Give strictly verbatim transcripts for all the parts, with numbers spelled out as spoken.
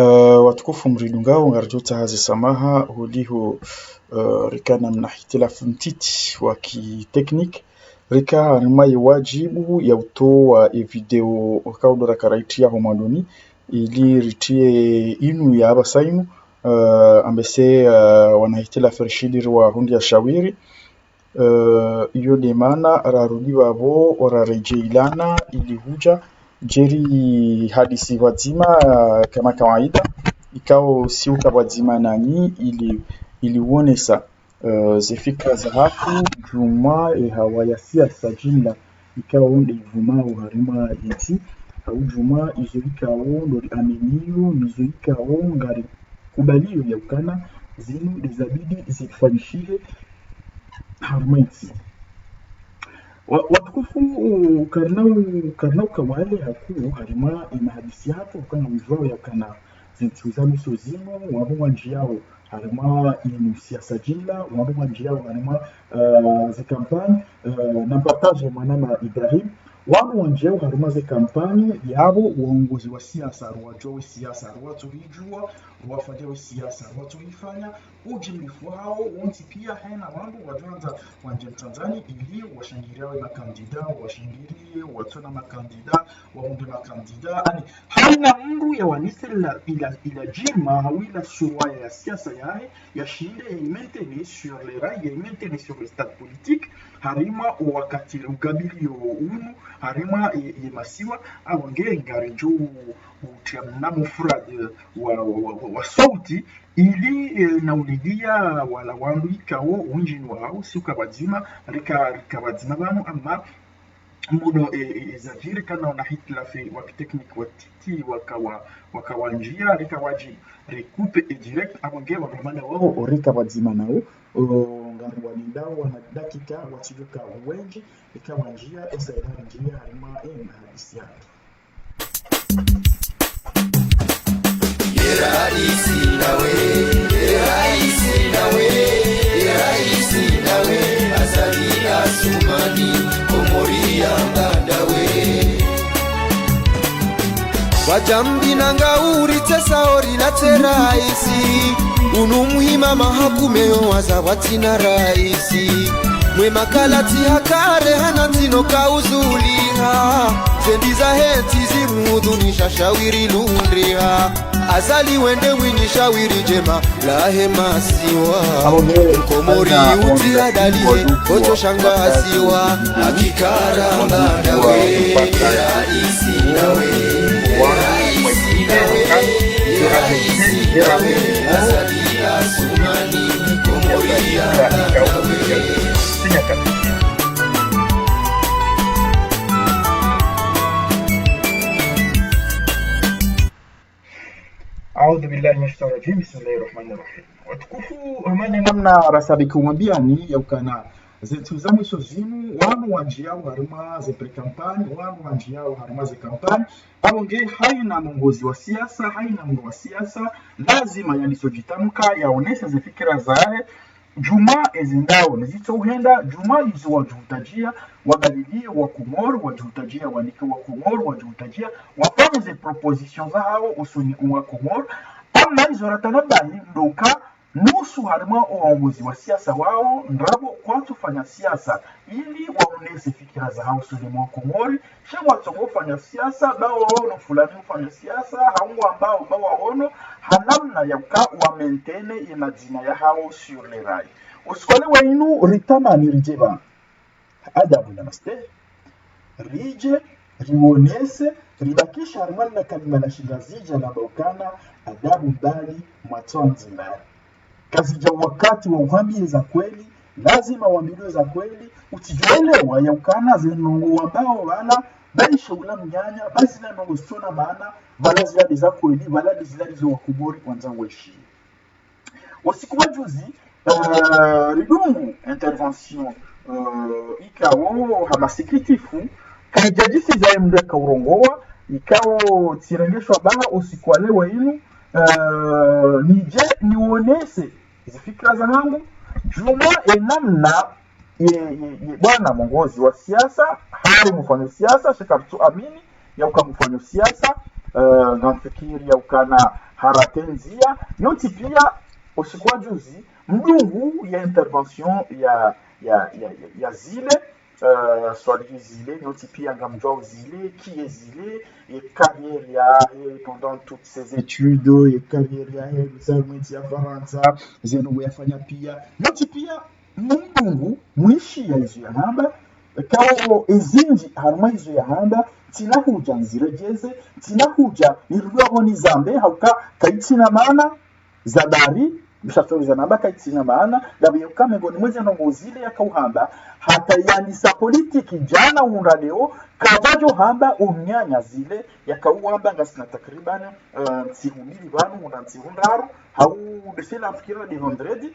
Eh, watukufu mridungao, ngaridjo tsaha ze samaha, holiho, eh, rika na mna hitilafu ntiti wa ki technique, rika harimwa ye wajibu ya utowa e video wakaudora karaitria ho mwandoni, ili ritrie inu ya apvasa inu, eh, ambese, eh, wana hitilafu rishindi riwahundria shawiri, eh, iyo nde mana rarudi pvapvo, raredjeilana, ili hudja, djeri hadisi pvwadzima, eh, kama kawaida, ikao si uka pvwadzima nanyi, ili, ili uonesa, eh, ze fikira zahatru, djumwa, e hawa ya siasa jimla, ikao nde ivumao harimwa yentsi, hau djumwa, izo ikao ndo riaminio, nizo ikao ngari kubaliyo ya ukana, zinu nde zabidi zifanyishihe harimwa yentsi. Wa-, watukufu, u-, karina u-, karina uka wale hakuu harimwa ina hadisi yahatru, ukana mdjuao ya ukana zentsi za mwiso zinu, wandru wandjiao harimwa inu siasa jimla, wandru wandjiao harimwa, eh, ze kampani, eh, na partage mwanama Ibrahim, wandru wandjiao harimwa ze kampani, yapvo waongozi wa siasa, ruwadjuao we siasa, ruwatsohidjuwa, ruwafanyao we siasa, ruwatsohifanya, ujimlifu hawo wontsi pia hena wandru wadjwandza wandje mtsandzani ili washangiriawe makandida, washangirie, watsona makandida, wahundre makandida. Ani, haina mndru ya wanise ila, ila, ila jima, hau ila suwaya ya siasa yahe, yashinde ya imaintenir sur les rails, ya imaintenir sur le stade politique, harimwa o wakati ugabilio unu, harimwa ye, ye masiwa, apvo nge ngaridjo u-, utria mna mufrad wa, wa, wa, wa, wa sauti, ili, eh, na ulidia wala wandru ikao undjini wahao, si uka pvwadzima, rika, rika pvwadzima pvanu, ama muno, eh, eh, zadjiri kana wana hitilafu wa ki technique wa ntiti, wakawa, wakawa ndjia, rika wadji recoupe e direct, apvo nge wandru mana wao, o rika pvwadzima nao, o, ngari wanindao, wana dakika, watsidjoka wendji, rika wandjia, esa ila ndjia, harimwa, eh, na hadisi yahatru. Ye raisi ndawe, ye raisi ndawe, ye raisi ndawe, Azali Assoumani, Komori ya mbandawe. Wadjambi nanga uritesa ori la tse raisi, unu muhima mahakume yo waza watsina raisi. Mwe makalati hakare hana tino kauzuliha, zendi zahe ntsi zimuhuzunisha shawiri lundriha. Azali wende mwinyi shawiri djema lahe masiwa. Komori utsi adalihe, ojo shangaziwa. Akikara mbandawe, raisi ndawe, raisi ndawe, raisi ndawe, Azali Assoumani, Komori ya mbandawe. أعوذ بالله من الشيطان الرجيم. بسم الله الرحمن الرحيم. Watukufu, amane namna rasabiki umwambiani ya ukana zentsi za mwiso zinu, wanu wandjiao harimwa ze pré-campagne, wanu wandjiao harimwa ze campagne, apvo nge haina mongozi wa siasa, haina mndru wa siasa, lazima yandise udjitamka, yaonese ze fikira zahe, djumwa ezindao nizitso uhenda, djumwa izo wadjuhutajia, wabalilie wa Komori, wadjuhutajia wanike wa Komori, wadjuhutajia wafanye ze proposition zahao usoni wa Komori. Ama izo ratanabahi ndo uka nusu harimwa o waongozi wa siasa wao, ndrabo kwatsufanya siasa, ili waonese fikira zahao usoni mwa Komori, sha watsongo fanya siasa, ba waono fulani ufanya siasa, hau ngwambao ba waono, ha namna ya uka wa maintenir ye madzina yahao sur les rails. Usiku wa leo inu ritamani ridje ba adabu na mastehi, ridje, rionese, ribakisha harimwa lina kalima la shingazidja lamba ukana adabu mbali, mwatso andzi mbali. Kazidja wakati wa uhambie za kweli, lazima wambilwe za kweli, utsidjoelewa ya ukana ze ndrongo wambao wala, balishe ula mnyanya, ba zila ndrongo zitsona maana, wala zila nde za kweli, wala nde zila ndizo wa Komori wandzao weshi. Usiku wa juzi, eh, ridungu intervention, eh, ikao ha masikitifu, kaidjadjisiza ye mndru yakaurongoa, ikao tsirengeshwa baha usiku wa leo inu, eh, nidje nionese zifikira zahangu, djumwa e namna ye, ye, ye bwana mongozi wa siasa, hari mufanya siasa, sha karitsu amini ya uka mufanya siasa, Eh, ngamfikiri ya ukana harate ndzia, nyontsi pia, usiku wa juzi, mdungu ya intervention ya, ya, ya, ya, ya zile, eh, swali zile, nyontsi pia ngamdjuao zile, kiye zile, ye carrière yahe, pendant toutes ses études, ye carrière yahe, msarumenti ya Farantsa, zenu yafanya pia, nyontsi pia, mdungu, mwishiya izo yahamba, kawo ezindji harumwa izo yahamba, tsina hudja nziredjeze, tsina hudja nirudwa ho nizambe, hauka kaitsina maana, zabari, mshatso zanamba kaitsina maana, ndapvo yauka mengoni mwa ze ndrongoo zile yakauhamba, hata yanisa politiki djana hundra leo, kadjadjo hamba omnyanya zile, yakauhamba ngasina takriban, eh, ntsihu mbili pvanu, hundra ntsihu ndraru, hau ndese nafikira de vendredi,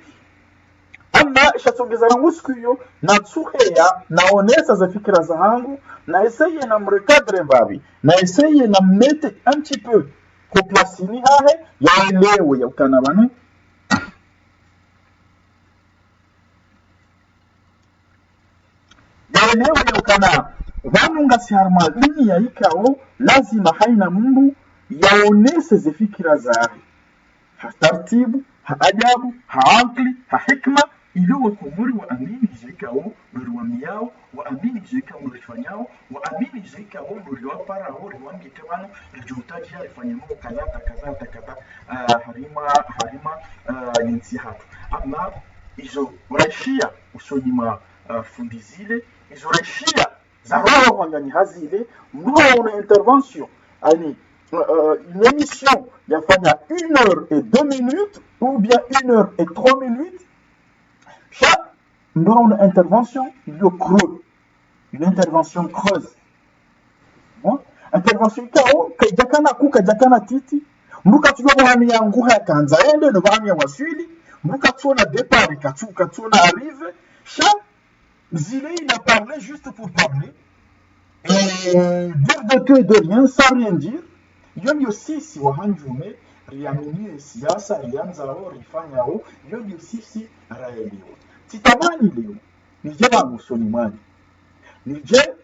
Amma, ishatsongeza rangu siku iyo, natsuheya, naonesa ze fikira zahangu, na essayer namrecadrer mbapvi, na essayer nammettre un petit peu ho plasini hahe, yaelewe yaukana pvanu. Yaelewe yaukana pvanu ngasi harumwa dunia ikao, lazima haina mndru yaonese ze fikira zahe. Ha tartibu, ha adabu, ha ankili, ha hikma, ili Wakomori waamini izo ikao ndo riwambiao, waamini izo ikao ndo rifanyao, waamini izo ikao ndo riwaparao, riwambie eka pvanu, ridjo utadjia rifanye mambo kadha, kadha, kadha, ah, harumwa, harumwa, ah, yentsi yahatru. Amma izo raishiya usoni mwa, ah, fundi zile, izo raishiya za roho hwangani hazile, mndru haona intervention, ani, euh, euh, une émission yafanya une heure et deux minutes, ou bien une heure et trois minutes, sha, mndru haona intervention iliyo creuse, une intervention creuse. Bon, intervention ikao, kaidjakana kuu, kaidjakana titi, mndru katsudjuwa pvahanu yanguha yakandza yende, no pvahanu yawaswili, mndru katsuona départ, katsu, katsuona arrivée, sha, Zile, il a parlé juste pour parler. Et dire de tout et de rien, sans rien dire. Iyo ndiyo sisi wahandjume, riamini ye siasa, riandzao, rifanyao, iyo ndiyo sisi raelewa. Tsitamani leo, nidje pvanu usoni mwanyu. Nidje,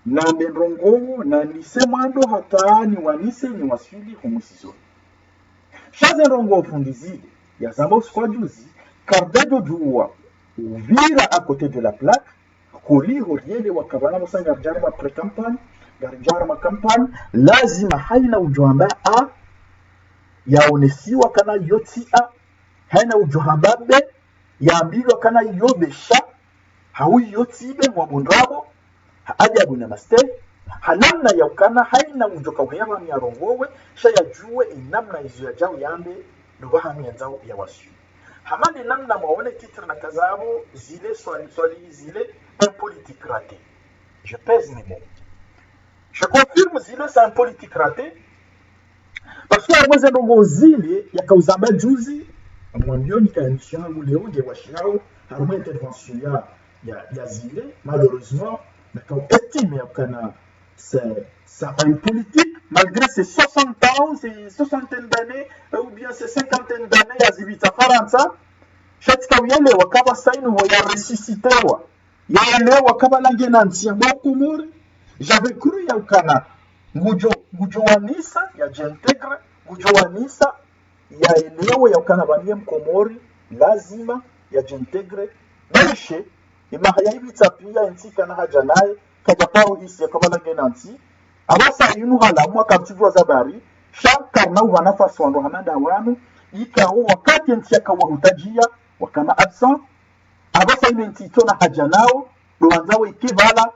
nambe ndrongoo, nanise mwando hata niwanise niwaswili ho mwisoni. Sha ze ndrongoo fundi zile, yazamba usiku wa juzi, karidjadjo djuwa, upvira à côté de la plaque, koliho rielewa ukaya pvanu pvasa ngaridjo harumwa pré-campagne, ngaridjo harumwa campagne, lazima haina udjo amba A, yaonesiwa ukana iyo tsi A, haina udjo hamba B, yaambilwa ukana iyo B sha, hau iyo tsi B, mwabundrabo, ha adabu na mastehi, ha namna yaukana haina udjo kauheya pvanu yarongowe, sha yadjuwe ye namna izo yadjao yambe, no pvahanu yandzao yawaswili. Hama nde namna mwaone titre nakazapvo, zile swali, swali zile, un politique raté. Je pèse mes mots. Je confirme, zile c'est un politique raté. Parce que harumwa ze ndrongoo zile yakauzamba juzi, mwambioni ka émission yangu leo nge washao, harumwa intervention ya, ya, ya zile, malheureusement, nakau estimé yaukana c'est, c'est un politique, malgré ses soixante ans, ses soixantaine d'années, euh, ou bien ses cinquantaine d'années, yazipvira Farantsa, sha tsika uyelewa ukaya pvasa inu ho yaressuscitewa. Yaelewa ukaya pvala ngena ntsi ya Komori. J'avais cru yaukana ngudjo, ngudjo wanisa yadjiintégrer, ngudjo wanisa yaelewe yaukana pvanu ye Mkomori lazima yadjiintégrer. Baishe, imaha yaipvira pia yentsi kana hadja naye, kadja paro isi yakaya pvala ngena ntsi. Apvasa inu hala mwa kamtsudjuwa zabari, sha karina upva nafasi wandru hama nda wanu, ikao wakati yentsi yakawahutadjia, wakana absent, apvasa inu yentsi itsona hadja nao, ndo wandzao ike pvala,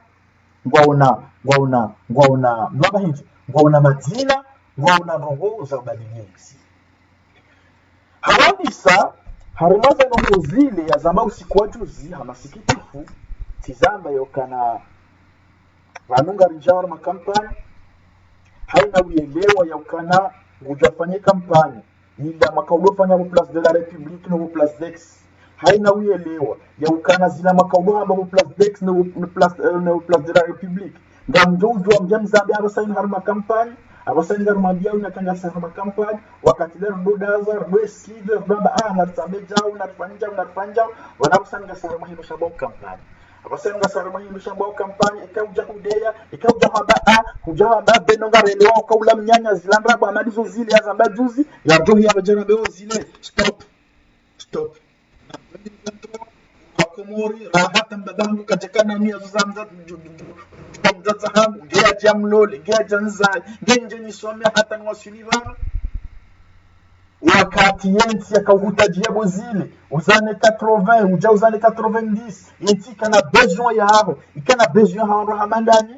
ngwaona, ngwaona, ngwaona, ngwamba hindri, ngwaona madzina, ngwaona ndrongoo za ubadili yentsi. Hawandisa, harumwa ze ndrongoo zile yazamba usiku wa juzi, ha masikitifu, tsizamba yaukana pvanu ngaridjo harumwa campagne, haina uyelewa yaukana ngudjo fanye campagne, ila mwakaudo fanya pvo Place de la République no pvo Place d'Aix. Haina uyelewa yaukana zila mwakaudo hamba pvo Place d'Aix no, no Place, eh, no Place de la République. Ngamdjo udjuwa mdja mzambe apvasa inu harumwa campagne, apvasa inu ngarumwambiao inu ukaya ngasi harumwa campagne, wakati le rudo daza, rudo esquiver, rudo amba, ah, naritsambe djau, narifanye djau, narifanye djau, wala apvasa inu ngasi harumwa hino sha pvo campagne. Apvasa ngasi harumwa hindru shambwao kampanye, eka udja hudeya, eka udja hamba A, udja hamba B, no ngarelewa uka ula mnyanya zila ndrabo hama ndizo zile yazamba juzi, yadjo hiya badjana bewo zile. Stop. Stop. Wakomori, raha hata mbaba hangu kadjakana ni yazo za mza-, za mdzadze hangu, nge yadja mlole, nge yadja nizaya, nge ndje nisome hata niwaswili pvanu. Wakati yentsi yakahutadjia bo zile, aux années quatre-vingts, udja aux années quatre-vingt-dix, yentsi ikana besoin yaho, ikana besoin ha wandru hama ndanyi.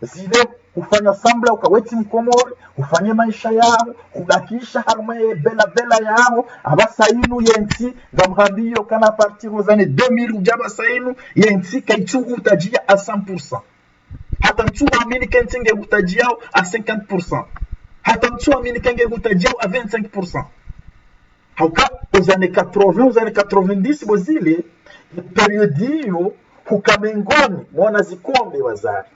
Zile hufanya semblant uka we tsi Mkomori, hufanye maesha yaho, hubakisha harumwa ye bela bela yaho, apvasa inu yentsi, ngamhambiyo kana à partir aux années deux mille, udja apvasa inu, yentsi kaitsuhutadjia à cent pour cent. Hata ntsu amini ke ntsi ngehutadjiao à cinquante pour cent. Hata ntsu amini ke ngehutadjiao à vingt-cinq pour cent. Hauka, aux années quatre-vingts, aux années quatre-vingt-dix, bo zile, période iyo, huka mengoni, mwa wana zikombe wazari.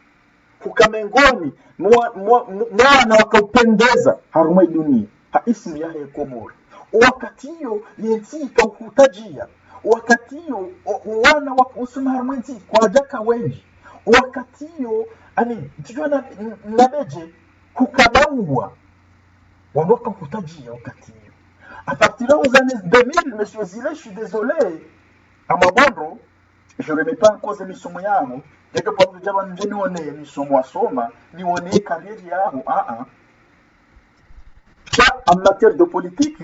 Huka mengoni, mwa, mwa, mwa wana wakaupendeza, harumwa idunia, ha ismu yahe Komori. Wakati iyo, yentsi ikauhutadjia. Wakati iyo, o-, wana wakausoma harumwa entsi, kwadjaka wendji. Wakati iyo, ani, ntsidjua na, na bedje, hukabauwa. Wandru wakauhutadjia wakati iyo. À partir aux années deux mille, monsieur Zile, je suis désolé. À ma bonne, je remets pas en cause misomo yaho. Ndeke pvanu djaba ndje nione misomo wasoma, nione carrière yaho, ah, ah. Sha, en matière de politique,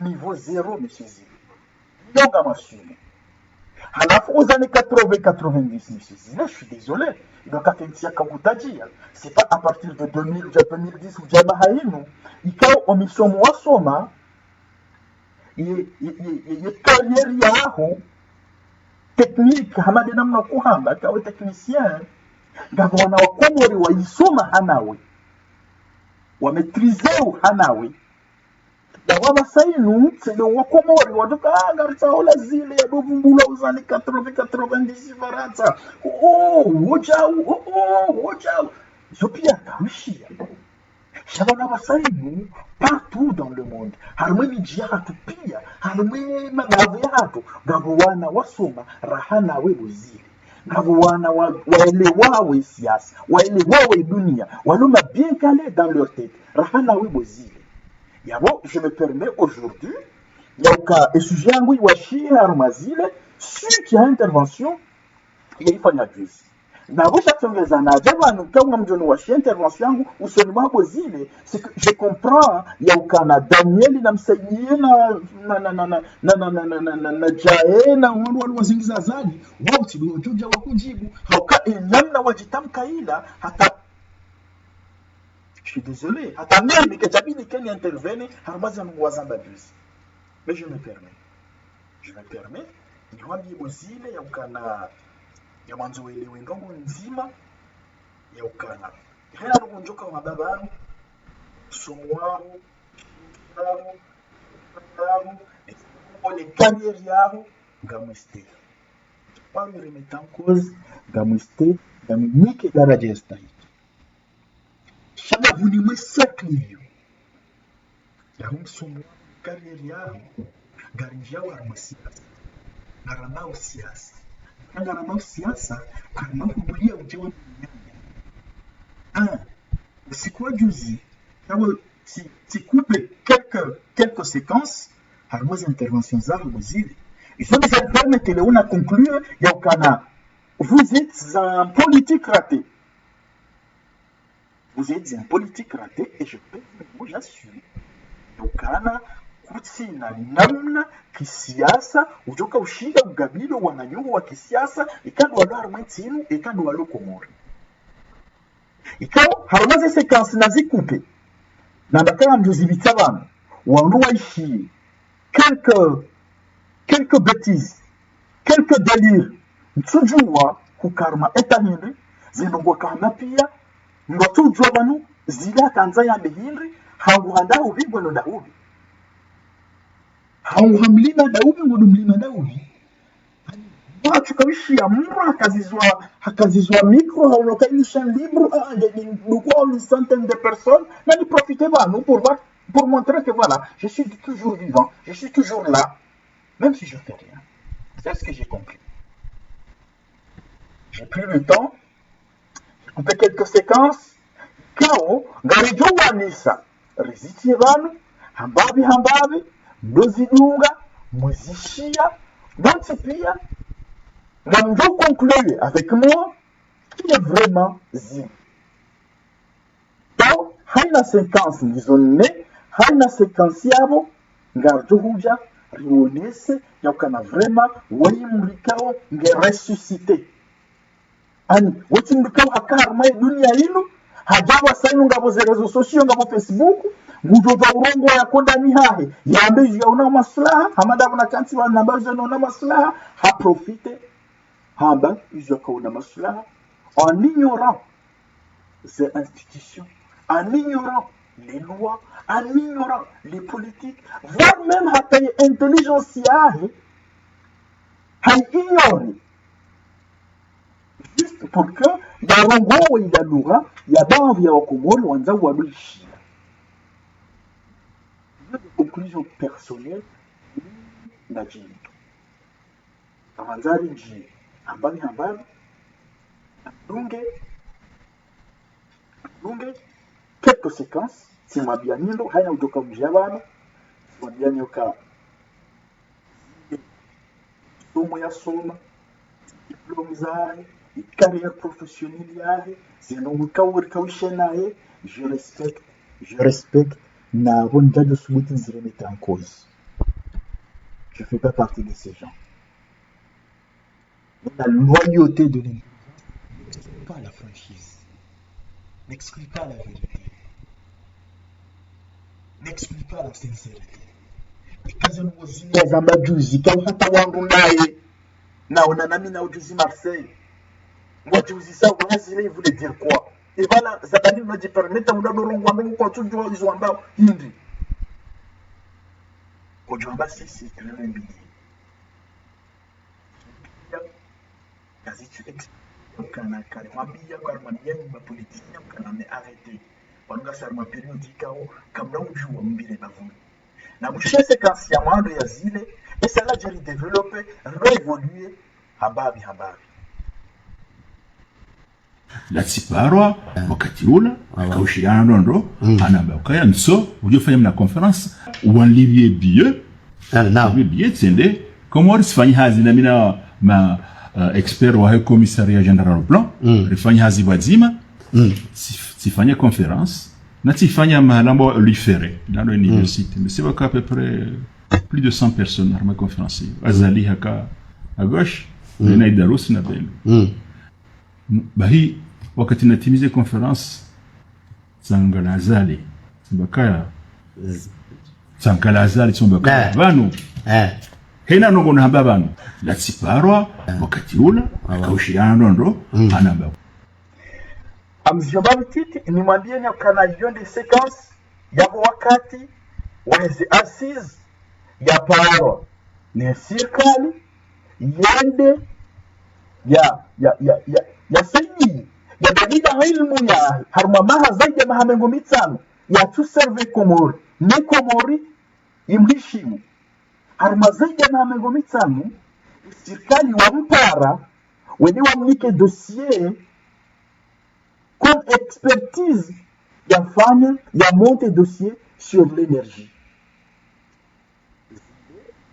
niveau zéro, monsieur Zile. Iyo ngamwaswili. Halafu, aux années quatre-vingts, quatre-vingt-dix, monsieur Zile, je suis désolé. Donc, wakati entsi yakahutadjia. C'est pas à partir de deux mille, déjà deux mille dix, ou déjà maha inu. Ikao, o misomo wasoma, ye, ye, ye, ye, ye carrière yaho, technique, hama nde namna kuhamba, kawe technicien, ngapvo wana wa Komori waisoma hanawe, wa maîtrisé hanawe. Dawa apvasa inu, tsi ndo wa Komori, wadjoka, ah, ngaritsaho la Zile, yadjovumbulwa aux années quatre-vingts, quatre-vingt-dix Farantsa. Oh, oh, wodjau, oh, oh, wodjau. Zo pia kawishiya. Sha pvanu apvasa inu, partout dans le monde, harumwa emidji yahatru pia, harumwa emabavu yahatru, ngapvo wana wasoma, raha nawe bo Zile. Ngapvo wana wa, waelewao esiasa, waelewao edunia, walo ma bien calés dans leur tête, raha nawe bo Zile. Yapvo, je me permets aujourd'hui, yauka, e sujet yangu iwashiha harumwa Zile, suite ya intervention, yaifanya juzi. Na pvo sha tsongeza nadja pvanu, ka ngamdjo niwashiha intervention yangu, usoni mwa bo Zile, c'est que je comprends, yaukana Daniel na Msaidie na, na, na Jae, na wandru walo wazingiza Azali, wao tsi ndo wadjodja wakujibu, hauka e namna wadjitamka ila, hata, je suis désolé, hata mimi, kedjabidi ke ni intervenir, harumwa zinu wazamba juzi. Mais je me permets. Je me permets, nihwambiye bo Zile yaukana, ya mwandzo welewe ndrongo ndzima, yaukana. Hena nukundjoka wa mababa anu, somo waho, waho, waho, one carrière yaho, ngamwiste. Pas me remettre en cause, ngamwiste, ngamwinike daradja yastahiki. Sha ngapvo nimwe cercle iyo. Yaho msomo, carrière yaho, ngarinjiao harumwa siasa. Ngarambao siasa. Ngarambao siasa, harumwa hubulia udje wa mnyanya. Ah, usiku wa juzi, kawe, tsi, tsi couper quelques, quelques séquences, harumwa ze interventions zaho bo Zile. Izo ndizo za permettre leo na conclure yaukana, vous êtes un politique raté. Vous êtes un politique raté et je peux vous assurer. Yaukana kutsina namna kisiasa, udjoka ushinda ugabilo wananyuhu wa kisiasa, eka ndo walo harumwa entsi inu, eka ndo walo Komori. Ikao, harumwa ze séquences na zi couper, na mbaka ngamdjo zipvitsa pvanu, wandru waishiye, quelques, quelques bêtises, quelques délires, ntsudjua huka harumwa état hindri, zinu ngwakahamba pia, ntsudjua pvanu, Zile hakandza yambe hindri, hangu handa hupvi, ngwendo nda hupvi. Hangu hamlima nda hupvi, ngwendo mlima nda hupvi. Mwa tsukawishiya mndru hakazizwa, hakazizwa micro, hauno kainisha libre, ah, nge, nge, nduku, une centaine de personnes, na ni profiter pvanu pour voir, pour montrer que voilà, je suis toujours vivant, je suis toujours là, même si je fais rien. C'est ce que j'ai compris. J'ai pris le temps, j'ai coupé quelques séquences, ikao ngaridjo wanisa, rizitiye pvanu, hambapvi hambapvi, ndo zidunga, muzishiya, ndo ntsi piya, ngamdjo conclure avec moi, qui est vraiment zi. Tao, haina séquence ngizo nne, haina séquence yapvo, ngaridjo hudja, rionese, yaukana vraiment, wayi mdru ikao, nge ressuscité. Ani, wetsi mdru ikao haka harumwa ye dunia inu, hadja pvasa inu ngapvo ze réseaux sociaux, ngapvo Facebook, ngudjo pva urongowa ya kondani hahe, yambe izo yaona maslaha, hama ndapvo nakantsi pvanu namba izo yaona maslaha, ha profité, hamba izo yakaona maslaha, en ignorant ces institutions, en ignorant les lois, en ignorant les politiques, voire même hata ye intelligence yahe, hayi ignorer. Juste pour que yarongowe ila lugha ya baadhwi ya Wakomori wandzao wadjuwe ishiya. Conclusion personnelle, na djintu. Avanzari ndji, hambapvi hambapvi, dunge, dunge, quelques séquences, tsimwambiyani ndo, haina udjoka mdjiya pvanu, tsimwambiyani yoka, somo yasoma, diplôme zahe, carrière professionnelle yahe, zinu wika wuri kawishe naye, je respecte, je respecte, na pvo ndjadjo subuti nizi remettre en cause. Je fais pas partie de ces gens. Mais la loyauté de l'intelligence n'exclut pas la franchise, n'exclut pas la vérité, n'exclut pas la sincérité. Ikaze nuwo zile za madjuzi, ikao hata wandru naye, naona nami na udjuzi Marseille. Ngwadjuzi sa, ngwa zile, il voulait dire quoi? Et voilà, zabani mnadji permettre, mna dorongo wambe kwa tsudjuwa izo wambao, hindri. Kudjuwa amba si, c'est très bien. Kazi tu ex-, ukana kari mwambiya, kari mwambiya ni ma politiciens, ukana me arrêtez. Pvanu ngasi harumwa période ikao, kamna udjuwa mbile bapvuni. Na mwishe séquence ya mwando ya zile, et ça là, je redéveloppe, réévoluer, hambapvi, hambapvi. Latsiparwa, wakati ula, kaushiriana ndo ndo, hanamba ukaya ntso, udjo fanya mna conférence, wanlipviye billet, wanlipviye billet, tsende, Komori tsifanye hazi na mina ma, euh, expert wahe commissariat général au plan, rifanye hazi pvwadzima, tsi-, tsifanye conférence, na tsifanya mahala mbo Louis Ferré, dans l'université. Mais c'est à peu près plus de cent personnes, harumwa conférence. Azali haka à gauche, na Idarousse na pvembeni. Bahi, wakati natimize conférence, tsangala Azali, tsamba ukaya, tsangala Azali, tsamba ukaya, pvanu. Hena ndrongo nahamba pvanu. Latsiparwa, wakati ula, kaushiriana ndo ndo, hanamba. Amziyomba mtiti, nimwambiyeni ukana iyo nde séquence, yapvo wakati, waheze assises, yaparwa, ne sirikali, yende, ya, ya, ya, ya, ya sayi, ya badili ilmu yahe, harumwa maha zaidi ya maha mengo mitsanu, yatsu serve Komori, ne Komori, imheshimu. Harumwa zaidi ya maha mengo mitsanu, sirikali wampara, wende wamnike dossier, comme expertise, yafanye, ya monte dossier sur l'énergie.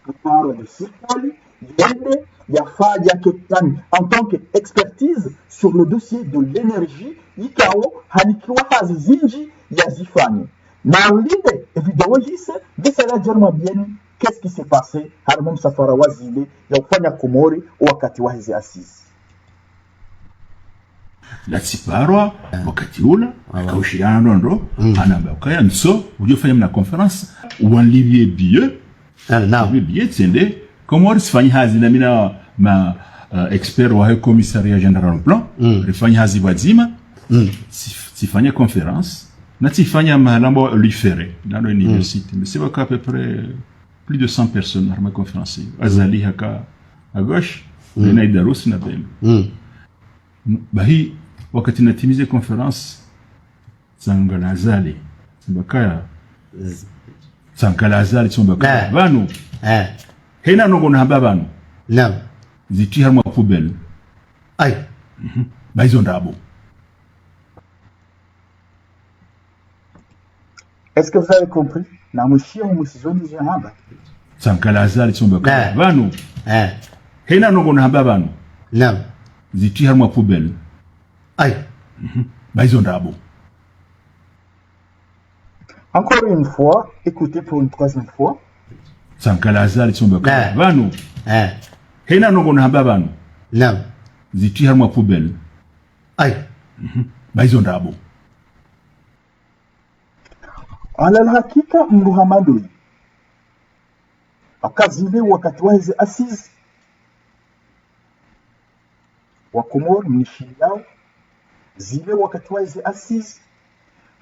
Aparo de sirikali, yende, yafanye ketani, en tant que expertise sur le dossier de l'énergie, ikao, hanikiwa hazi zindji, yazifanye. Na ulinde, e video yise, nde sala djarma bien, qu'est-ce qui s'est passé, harumwa msafara wa zile, ya ufanya Komori, wakati waheze assises. Latsiparwa, wakati ula, kaushiriana ndo ndo, hanamba ukaya ntso, udjo fanya mna conférence, wanlipviye billet, wanlipviye billet, tsende, Komori tsifanye hazi na mina ma, euh, expert wahe commissariat général au plan, rifanye hazi pvwadzima, tsi-, tsifanye conférence, na tsifanya mahala mbo Louis Ferré, dans l'université. Mais c'est à peu près plus de cent personnes, harumwa conférence. Azali haka à gauche, na Idarousse na pvembeni. Bahi, wakati natimize conférence, tsangala Azali, tsamba ukaya, tsangala Azali, tsamba ukaya, pvanu. Hena ndrongo nahamba pvanu. Zitri harumwa poubelle. Ayi. Mhm. Ba izo ndrabo. Est-ce que vous avez compris? Na mwishiye ho mwisizoni zihamba. Tsankala Azali tsomba ka. Eh. Pvanu. Eh. Hena ndrongoo nahamba pvanu. Naam. Zitwi harumwa poubelle. Ayi. Mhm. Ba izo ndrabo. Encore une fois, écoutez pour une troisième fois. Tsankala Azali tsomba ka. Eh. Pvanu. Eh. Hena ndrongoo nahamba pvanu. Naam. Zitwi harumwa poubelle. Ayi. Mhm. Ba izo ndrabo. Ala alhakika mdru hama ndoyi. Aka zile wakati wa eze assises. Wakomori mnishiliyao. Zile wakati wa eze assises.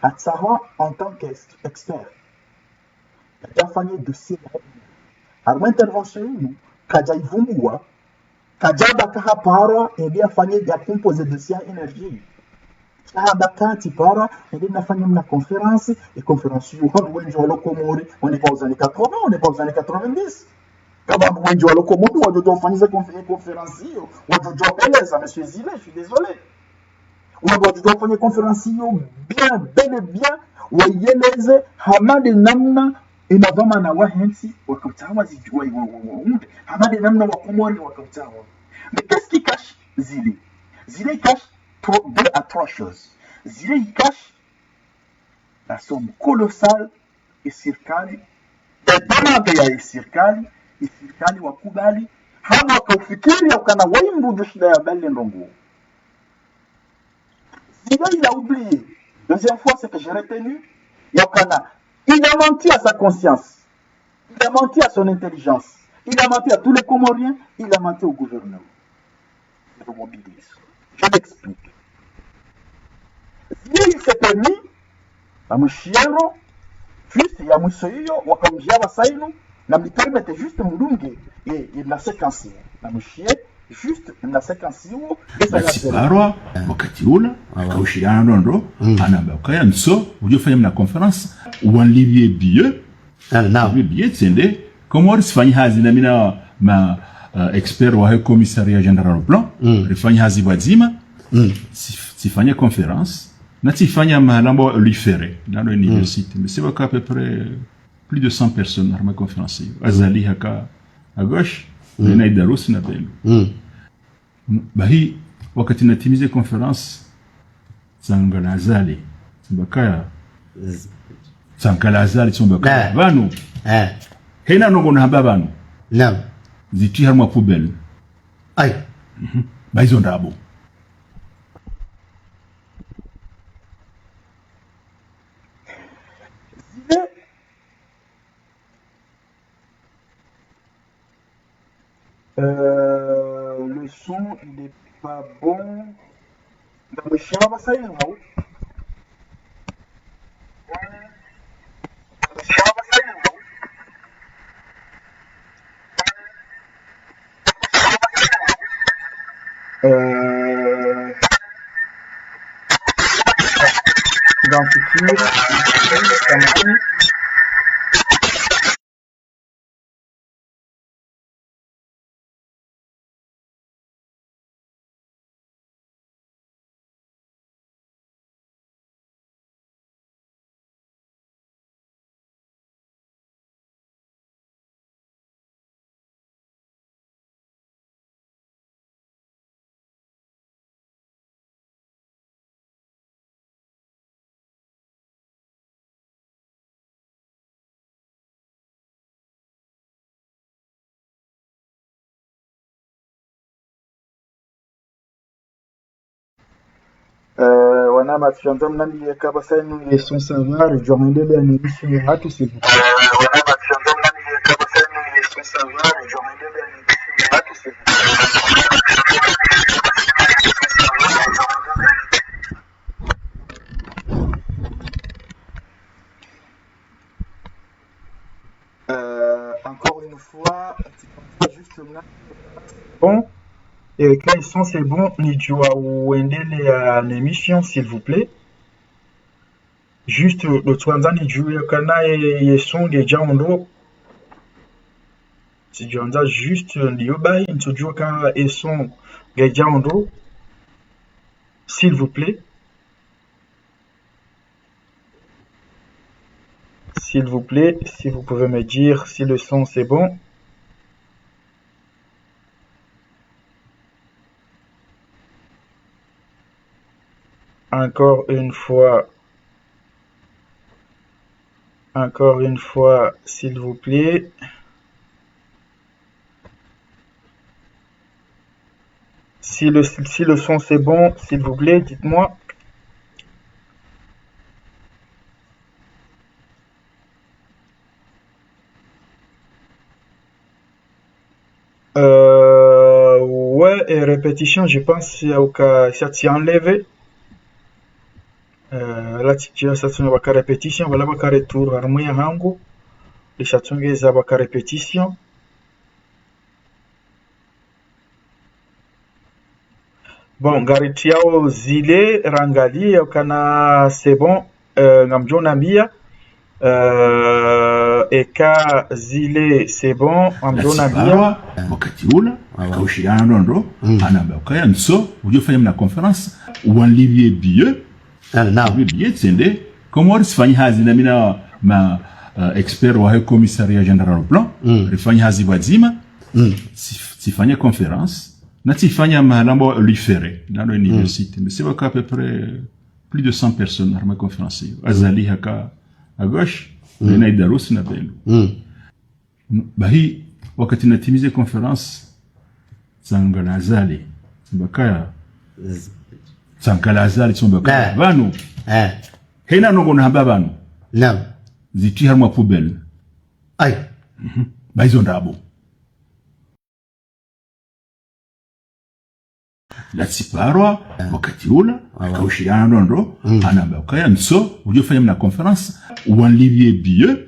Hatsaha en tant qu'expert. Kadja fanye dossier ya. Harumwa intervention yinu, kadja ivumbuwa, kadja baka hapara, ende afanye ya composer dossier ya énergie. Kadja baka tsipara, ende nafanye mna conférence, et conférence yo, hanu wendji walo Komori, on n'est pas aux années quatre-vingts, on n'est pas aux années quatre-vingt-dix. Kaba wendji walo Komori, wadjo djuwa ufanyisa conf-, conférence yo, wadjo djuwa eleza, monsieur Zile, je suis désolé. Wadjo djuwa ufanya conférence yo, bien, bel et bien, wayeleze, hama nde namna, ena dhwamana wahe ntsi, wakautsaha wa zi-, wa, wa, wa, wa, unde. Hama nde namna Wakomori wakautsaha. Mais qu'est-ce qui cache Zile? Zile cache trois, deux à trois choses. Zile cache la somme colossale ya sirikali, e demande ya sirikali, e sirikali wakubali, hama wakaufikiri ya ukana waimbu dju shida ya bale ndrongoo. Zile, il a oublié. Deuxième fois, ce que j'ai retenu, ya ukana, il a menti à sa conscience. Il a menti à son intelligence. Il a menti à tous les Comoriens. Il a menti au gouvernement. Je m'explique. Zile, il s'est permis, na mwishiyo, juste ya mwiso iyo, wakamdjiya pvasa inu, na mnipermete juste mdunge, ye, ye mna séquence, na mwishiye, juste mna séquence iyo, esa ya zero. Natsiparwa, wakati ula, akaushiriana ndrongoo, anamba ukaya ntso, udjo fanya mna conférence, wanlipviye billet, Ah, naam. Billet tsende, Komori sifanyi hazi na mi na ma, euh, expert wahe commissariat général au plan, rifanyi hazi pvwadzima, si-, sifanye conférence, na tsifanya mahala amba l'IFER, na lo université. Mais c'est à peu près plus de cent personnes harumwa conférence iyo. Azali haka à gauche, na Idarus na pvanu. Bahi, wakati natimize conférence, Tsankala Azali, tsamba kaya. Tsankala Azali, tsamba kaya. Pvanu. Eh. Hena ndrongoo nahamba pvanu. Naam. Zitwi harumwa poubelle. Ayi. Mhm. Ba izo ndrabo. Zile Euh, le son, il est pas bon. Ngamwishiya pvasa inu hau. Euh, dans ce clip, Eh, wanama, tsi hwandza mnambiye ka pvasa inu ye son ça va, ridjo hwendelea ne émission yahatru, s'il vous plaît. Euh, encore une fois, juste là. Bon, eh, quand ils sont, c'est bon, nidjuwa uendelea ne émission, s'il vous plaît. Juste, ndo tsi hwandza nidjuwe kana ye, ye son ngedjo ndo. Tsi hwandza juste ndiyo bahi, ntsudjuwa ka ye son ngedjo ndo. S'il vous plaît. S'il vous plaît, si vous pouvez me dire si le son c'est bon. Encore une fois, encore une fois, s'il vous plaît. Si le, si le son c'est bon, s'il vous plaît, dites-moi. Euh, ouais, et répétition, je pense, il y a aucun, ça tient enlevé. Euh, là, tu, tu as ça, ça, waka répétition, voilà, waka retour, harumwa ya hangu. Les chatons, ils ont waka répétition. Bon, ngaritriao zile, rangalie, ukana c'est bon, euh, ngamdjo nambia, euh, eka zile c'est bon, ngamdjo nambia. Tsiparwa, wakati ula, akaushiriana ndrongoo, hanamba ukaya ntso, udjo fanya mna conférence, wanlipviye billet, Ah, naam. Billet tsende, comme risifanye hazi na mina ma, euh, expert wahe commissariat général au plan, rifanye hazi pvwadzima, tsi-, tsifanye conférence, na tsifanye mahala mbo lycée, na lo université. Mais c'est vrai qu'à peu près plus de cent personnes, harumwa conférence. Azali haka à gauche, na Idarus na pvanu. Bahi, wakati natimize conférence, tsangala Azali, tsamba ukaya. Tsangala Azali, tsamba ukaya. Pvanu. Hena ndrongoo nahamba pvanu. Naam. Zitriha harumwa poubelle. Ayi. Bahi zo ndrabo. Latsiparwa, wakati ula, akaushiriana ndrongoo, hanamba ukaya ntso, udjo fanya mna conférence, wanlipviye billet,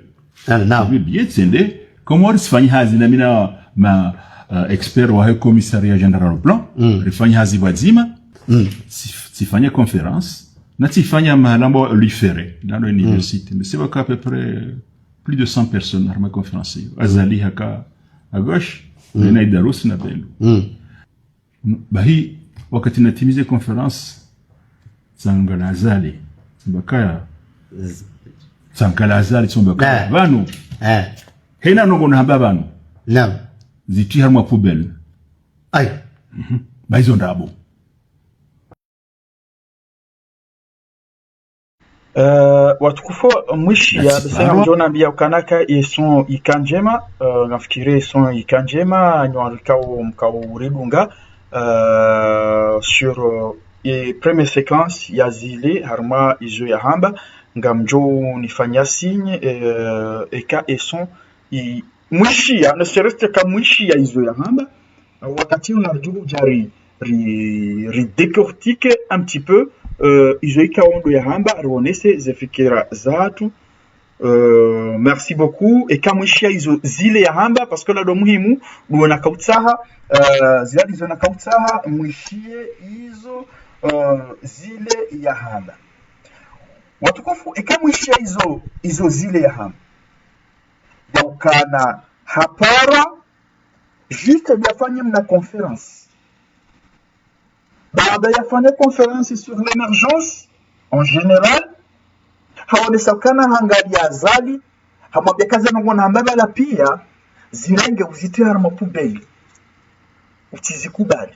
billet tsende, comme risifanye hazi na mina ma, euh, expert wahe commissariat général au plan, rifanye hazi pvwadzima, tsi-, tsifanye conférence, na tsifanye mahala mbo lycée, na lo université. Mais c'est vrai qu'à peu près plus de cent personnes, harumwa conférence. Azali haka à gauche, na Idarus na pvanu. Bahi, wakati natimize conférence, tsangala Azali, tsamba ukaya. Tsangala Azali, tsamba ukaya. Pvanu. Hena ndrongoo nahamba pvanu. Naam. Zitriha harumwa poubelle. Ayi. Bahi zo ndrabo. Euh, watukufu, mwishiya, bese ngamdjo nambia ukana ka ye son ika ndjema, euh, ngamfikiri ye son ika ndjema, nyi warikao mkao uridunga, euh, sur, euh, ye première séquence ya zile, harumwa izo yahamba, ngamdjo nifanya signe, euh, eka ye son i, mwishiya, ne serait-ce que mwishiya izo yahamba, wakati unu ridjo udja ri, ri, ri décortique un petit peu, euh, izo ikao ndo yahamba, rionese ze fikira zahatru. Euh, merci beaucoup. Eka mwishiya izo zile yahamba, parce que la ndo muhimu, ndo nakao utsaha, euh, zila ndizo nakao utsaha, mwishiye izo, euh, zile yahamba. Watukufu, eka mwishiya izo, izo zile yahamba. Yaukana hapara, juste yafanye mna conférence. Baada yafanye conférence sur l'émergence, en général, haonesa ukana hangalia Azali, hamwambia ukaya ze ndrongoo nahamba pvala pia, zirenge uzitriha harumwa poubelle. Utsizikubali.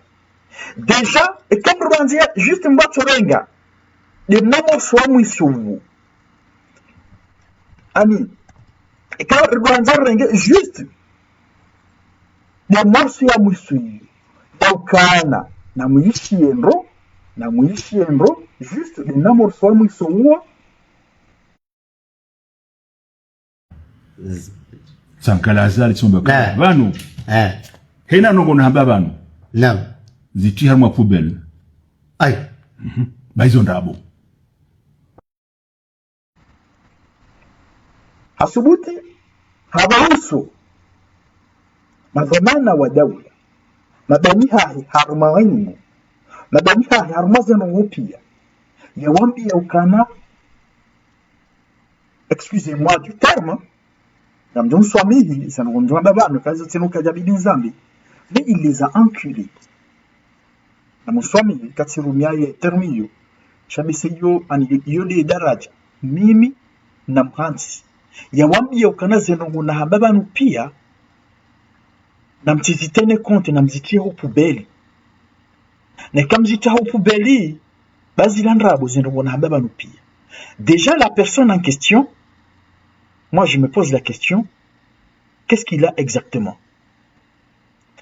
Déjà, eka mdru randzi ya, juste mbatso renga, nde mna morceau wa mwiso uwo. Ani, eka ridjo randza rirenge juste nde morceau ya mwiso iyo. Yaukana, namwishiye ndro, namwishiye ndro, juste nde mna morceau wa mwiso uwo. Tsangala Azali, tsamba ukaya. Pvanu. Hena ndrongoo nahamba pvanu. Naam. Zitriha harumwa poubelle. Ayi. Bahi zo ndrabo. Hasubuti, habahusu madhwamana wa daula, madhwamana hahe harumwa elimu, madhwamana hahe harumwa ze ndrongoo pia, yawambia ukana, excusez-moi du terme, ngamdjo mswamihi, ze ndrongoo ngamdjo hamba pvanu, kazi tsinu kadja bidi nizambe, mais il les a enculés. Na mswami, katsirumia ye terme iyo. Sha bese iyo, ani iyo, iyo nde daraja. Mimi, namhantsi. Yawambia ukana ze ndrongoo nahamba pvanu pia, namtsizitenir compte, namzitie ho poubelle. Na eka mzitia ho poubelle, ba zila ndrabo ze ndrongoo nahamba pvanu pia. Déjà, la personne en question, moi, je me pose la question, qu'est-ce qu'il a exactement ?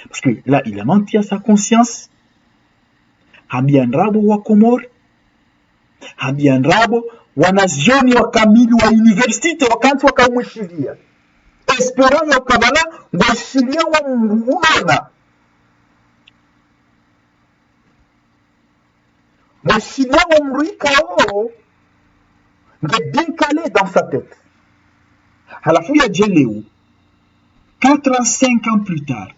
Parce que là, il a menti à sa conscience. Hambia ndrabo wa Komori. Hambia ndrabo wanazioni wa kamili wa université wakantsi wakaumwishilia. Espérant ya ukaya pvala ngwaishilia wa mndru unona. Mwashilia wa mndru ikao nge bien calé dans sa tête. Halafu yadje leo, quatre ans, cinq ans plus tard,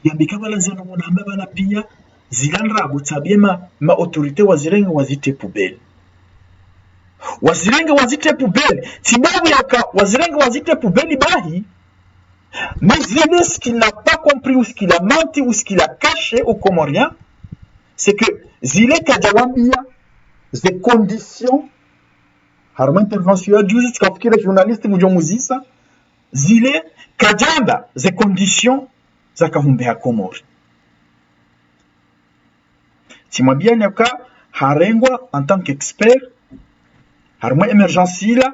yambe ka pvala ze ndrongoo nahamba pvanu pia, zila ndrabo tsabie ma, ma autorité wazirenge wazitie poubelle. Wazirenge wazitie poubelle, tsi ndapvo yaka wazirenge wazitie poubelle bahi, mais zile, ce qu'il n'a pas compris ou ce qu'il a menti ou ce qu'il a caché aux Comoriens, c'est que zile kadjawambia ze conditions, harumwa intervention ya juzi, tsikafikiri journaliste mdjo muzisa, zile kadjamba ze conditions zakahumbeha Komori. Tsimwambiani ka harengwa en tant qu'expert, harumwa émergence ila,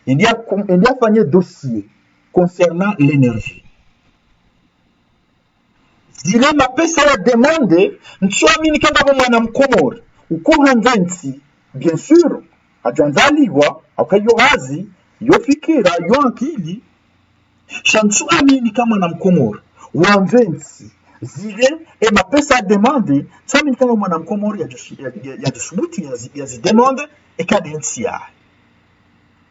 yende ya com-, yende yafanye dossier concernant l'énergie. Zile mapesa ya demandé, ntsuamini ka ngapvo mwana Mkomori, uko handze ntsi, bien sûr, hadjwandaliwa, haka yo hazi, yo fikira, yo ankili, sha ntsuamini ka mwana Mkomori, wandze ntsi, zile, e mapesa ya demandé, ntsuamini ka mwana Mkomori yadjo-, ya, ya, yadjosubuti yazi, yazi demandé, eka nde ntsi yahe.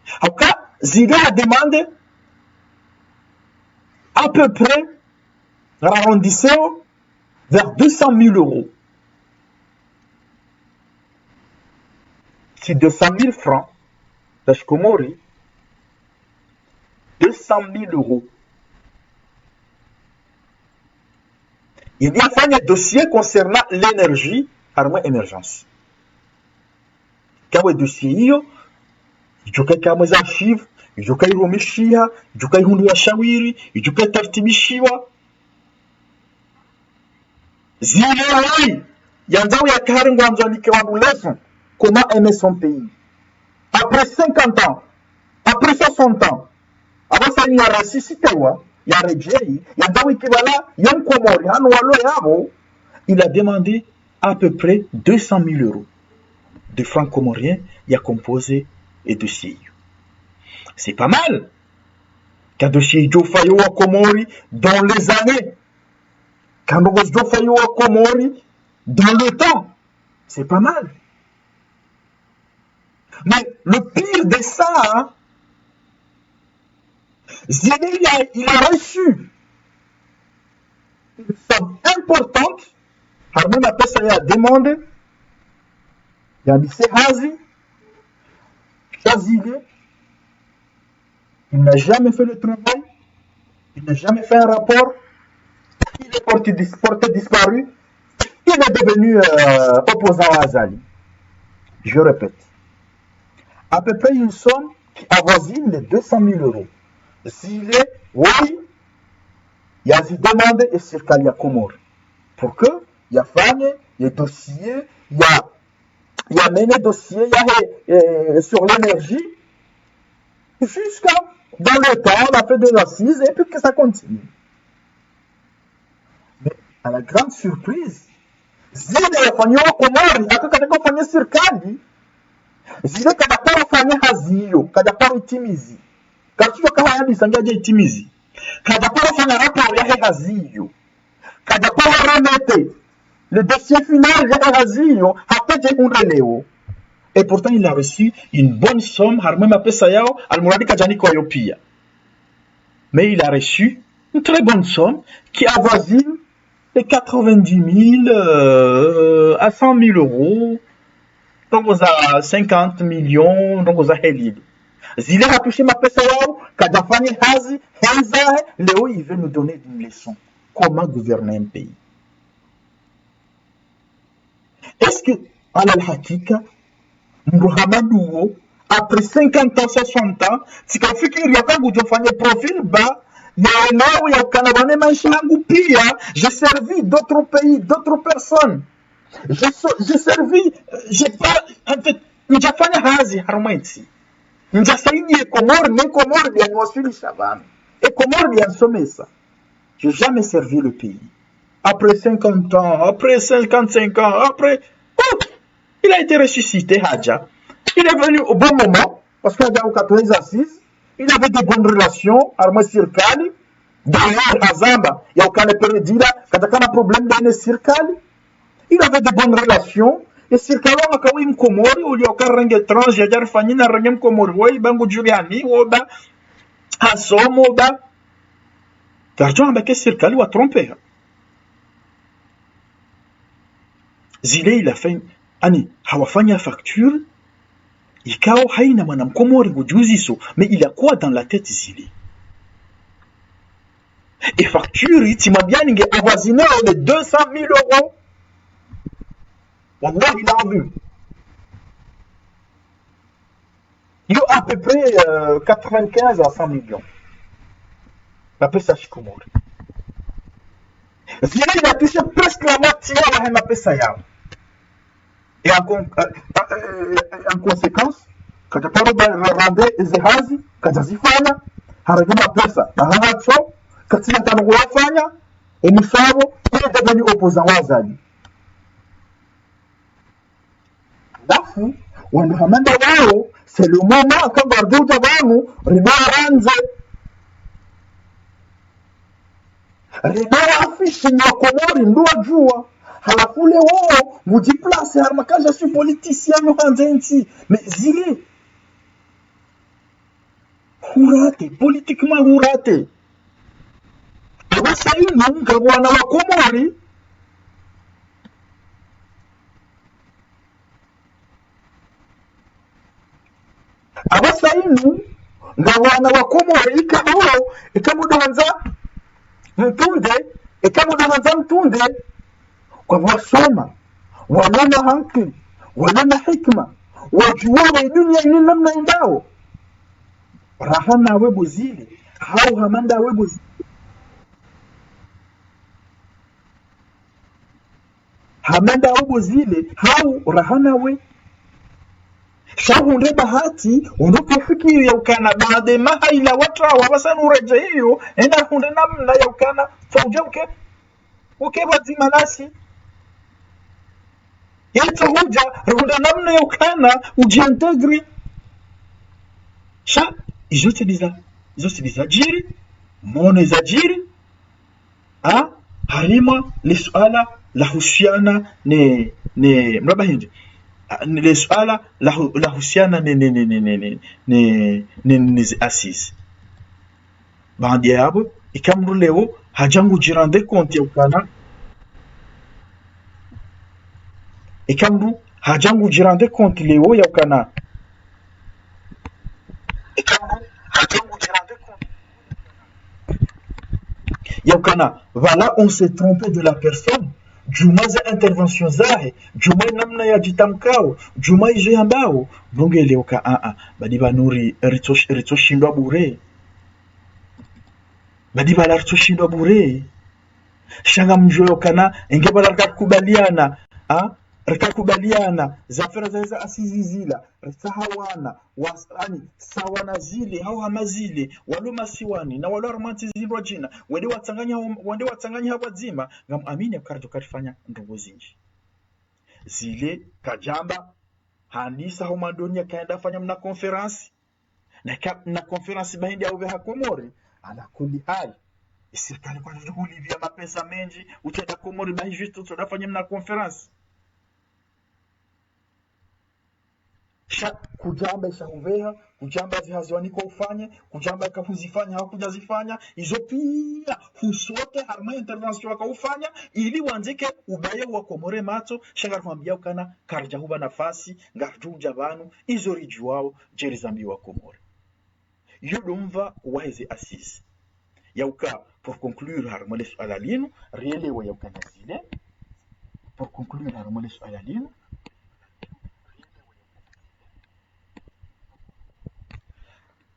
Haka zile ya demandé, à peu près, arrondissez vers deux cent mille euros. C'est deux cent mille francs za shikomori, deux cent mille euros. Yende yafanye dossier concernant l'énergie harumwa émergence. Kawe dossier iyo, idjoka ikamwe za archives, idjoka irumishiha, idjoka ihundru ya shawiri, idjoka itartibishiwa. Zile wayi, yandzao yaka hari ngwandzo anike wandru leçon, comment aimer son pays. Après cinquante ans, après soixante ans, apvasa ya ressuscitewa, ya redjeyi, yandzao ike pvala, ye Mkomori, hanu walo yapvo, il a demandé à peu près deux cent mille euros de francs comoriens, ya composé e dossier iyo. C'est pas mal. Ka dossier idjo fanywa wa Komori dans les années. Ka ndrongoo zidjo fanywa wa Komori dans le temps. C'est pas mal. Mais le pire de ça, hein, Zile, il a, il a reçu une somme importante, harumwa mapesa ya demandé, ya dise hazi, sha zile, il n'a jamais fait le travail, il n'a jamais fait un rapport, il est porté dis-, porté disparu, il est devenu, euh, opposant à Azali. Je répète, à peu près une somme qui avoisine les deux cent mille euros. Zile, wayi, yazi demandé e sirikali ya Komori. Pour que yafanye ye dossier, ya, yamene dossier yahe, eh, sur l'énergie, jusqu'à dans le temps, on a fait des assises, et puis que ça continue. Mais à la grande surprise, zile yafanywa Komori, haka kadjaka fanya sirikali, zile kadjaka fanya hazi iyo, kadjaka itimizi. Katsuwa kahaya disa ngadje itimizi. Kadjaka fanya rapport yahe hazi iyo. Kadjaka remettre le dossier final yahe hazi iyo, hata dje hundre leo. Et pourtant, il a reçu une bonne somme, harumwa mapesa yao, almuradi kadjanikwa yo pia. Mais il a reçu une très bonne somme qui avoisine les quatre-vingt-dix mille, euh, à cent mille euros, ndrongoo za cinquante millions, ndrongoo za heli. Zile hatushe mapesa yao, kadjafanye hazi, heza, leo il veut nous donner une leçon. Comment gouverner un pays ? Est-ce que, ala alhakika, mdru hama nduwo, après cinquante ans, soixante ans, tsi kafikiri yaka ngudjo fanya profil bas, yaelewe yaukana pvanu maesha yangu piya, j'ai servi d'autres pays, d'autres personnes. J'ai so-, j'ai servi, euh, j'ai pas, en fait, ndjafanya hazi harumwa entsi. Ndjasaidiya e Komori, ne Komori ndiyo yaniwaswilisha pvanu. E Komori ndiyo yanisomesa. J'ai jamais servi le pays. Après cinquante ans, après cinquante-cinq ans, après, oh, il a été ressuscité, hadja. Il est venu au bon moment, parce que hadja au quatorze assises, il avait des bonnes relations, harumwa e sirikali. D'ailleurs, hazamba, yaukana période ila, kadjakana problème nde ne sirikali. Il avait de bonnes relations. E sirikali wamakawi Mkomori, uliyo uka renge étranger, yadja rifanyina renge Mkomori, woyi, ba ngudjuriani, woba, hasomo, ba. Karidjo hamba ke sirikali wa tromper. Zile il a fait, ani, hawafanya facture, ikao haina mwana Mkomori ngudjuziso, mais il a quoi dans la tête zile? E facture, tsi mwambiani nge avoisiné les deux cent mille euros. Wallahi l'azim. Yo à peu près, euh, quatre-vingt-quinze à cent millions. Mapesa shikomori. Zile il a touché presque la moitié ya wahe mapesa yawo. Et en con-, euh, euh, euh, en conséquence, kadja paro ba ra-, rendre eze hazi, kadja zifanya, harenge mapesa, na hahatso, katsina tano kuyafanya, omusabo, il est devenu opposant wa Azali. Halafu, wandru hama ndawo, c'est le moment aka ngardjo udja pvanu, rino randze. Rino afficher ni Wakomori, ndo wadjuwa. Halafu leo, mudjiplace, harumwa ka je suis politicien, no handze ntsi. Mais zile. Hurate, politiquement hurate. Apvasa inu ngapvo wana Wakomori. Apvasa inu ngapvo wana Wakomori, ikao, ika mdru handza mtunde, ika mdru handza mtunde. Kwamba wasoma, walona hankili, walona hikima, wadjuwa ye dunia inu namna yendao. Raha nawe bo zile, hau hama ndawe bo zi-, hama ndawe bo zile, hau raha nawe. Sha hundre bahati, unoke fikiri yaukana, baada maha ila watrawa, apvasa nuredjeyi iyo, enda hundre namna yaukana, tsaudja uke, uke pvwadzima nasi. Yetsa hudja, rihundre namna yaukana, udjiintégrer. Sha, izo tsi ndiza, izo tsi ndiza djiri, mono iza djiri, ha, harimwa le suala lahusiana ne, ne, mraba hindri. Ha, ne le suala lahu-, lahusiana ne, ne, ne, ne ze assises. Baanda yapvo, ika mdru leo, hadja ngudjirendre compte yaukana. Ika mdru, hadja ngudjirendre compte leo yaukana. Ika mdru, hadja ngudjirendre compte yaukana, voilà, on s'est trompé de la personne. Djumwa ze intervention zahe, djumwa namna yadjitamkao, djumwa izo yambao, ndrongoo leo ka, a, a, badi pvanu ri-, ritso-, ritsoshindwa bure. Badi pvala ritsoshindwa bure. Sha ngamdjuwa yaukana, enge pvala rikakubaliana, a, rikakubaliana, ze affaire za, za assises zila, ritsaha wana, was-, ani, sawa na zile, hau hama zile, walo masiwani, na walo harumwa ntsi zindrwadjina, wende watsanganya hau-, wende watsanganya hapvwadzima, ngamwamini karidjo karifanya ndrongoo zindji. Zile, kadjamba, handisa hau mandoni yakaenda fanya mna conférence, na ka-, na conférence bahi nde yaupveha Komori, ala kulli hali. E sirikali kwadjo hulipviya mapesa mendji, utsenda Komori bahi juste utsenda fanya mna conférence. Sha, kudjamba isha hupveha, kudjamba zihazi wanikwa ufanye, kudjamba ika huzifanya, hau kudjazifanya, izo piya, husote harumwa intervention waka ufanya, ili wandzike ubaye Wakomori matso, sha ngarihwambiya ukana, karidja hupva nafasi, ngaridjo udja pvanu, izo ridjuwao, djeri zambiwa Komori. Iyo ndo mva wahe ze assises. Yauka, pour conclure, harumwa le suala linu, rielewe yauka na zile. Pour conclure, harumwa le suala linu,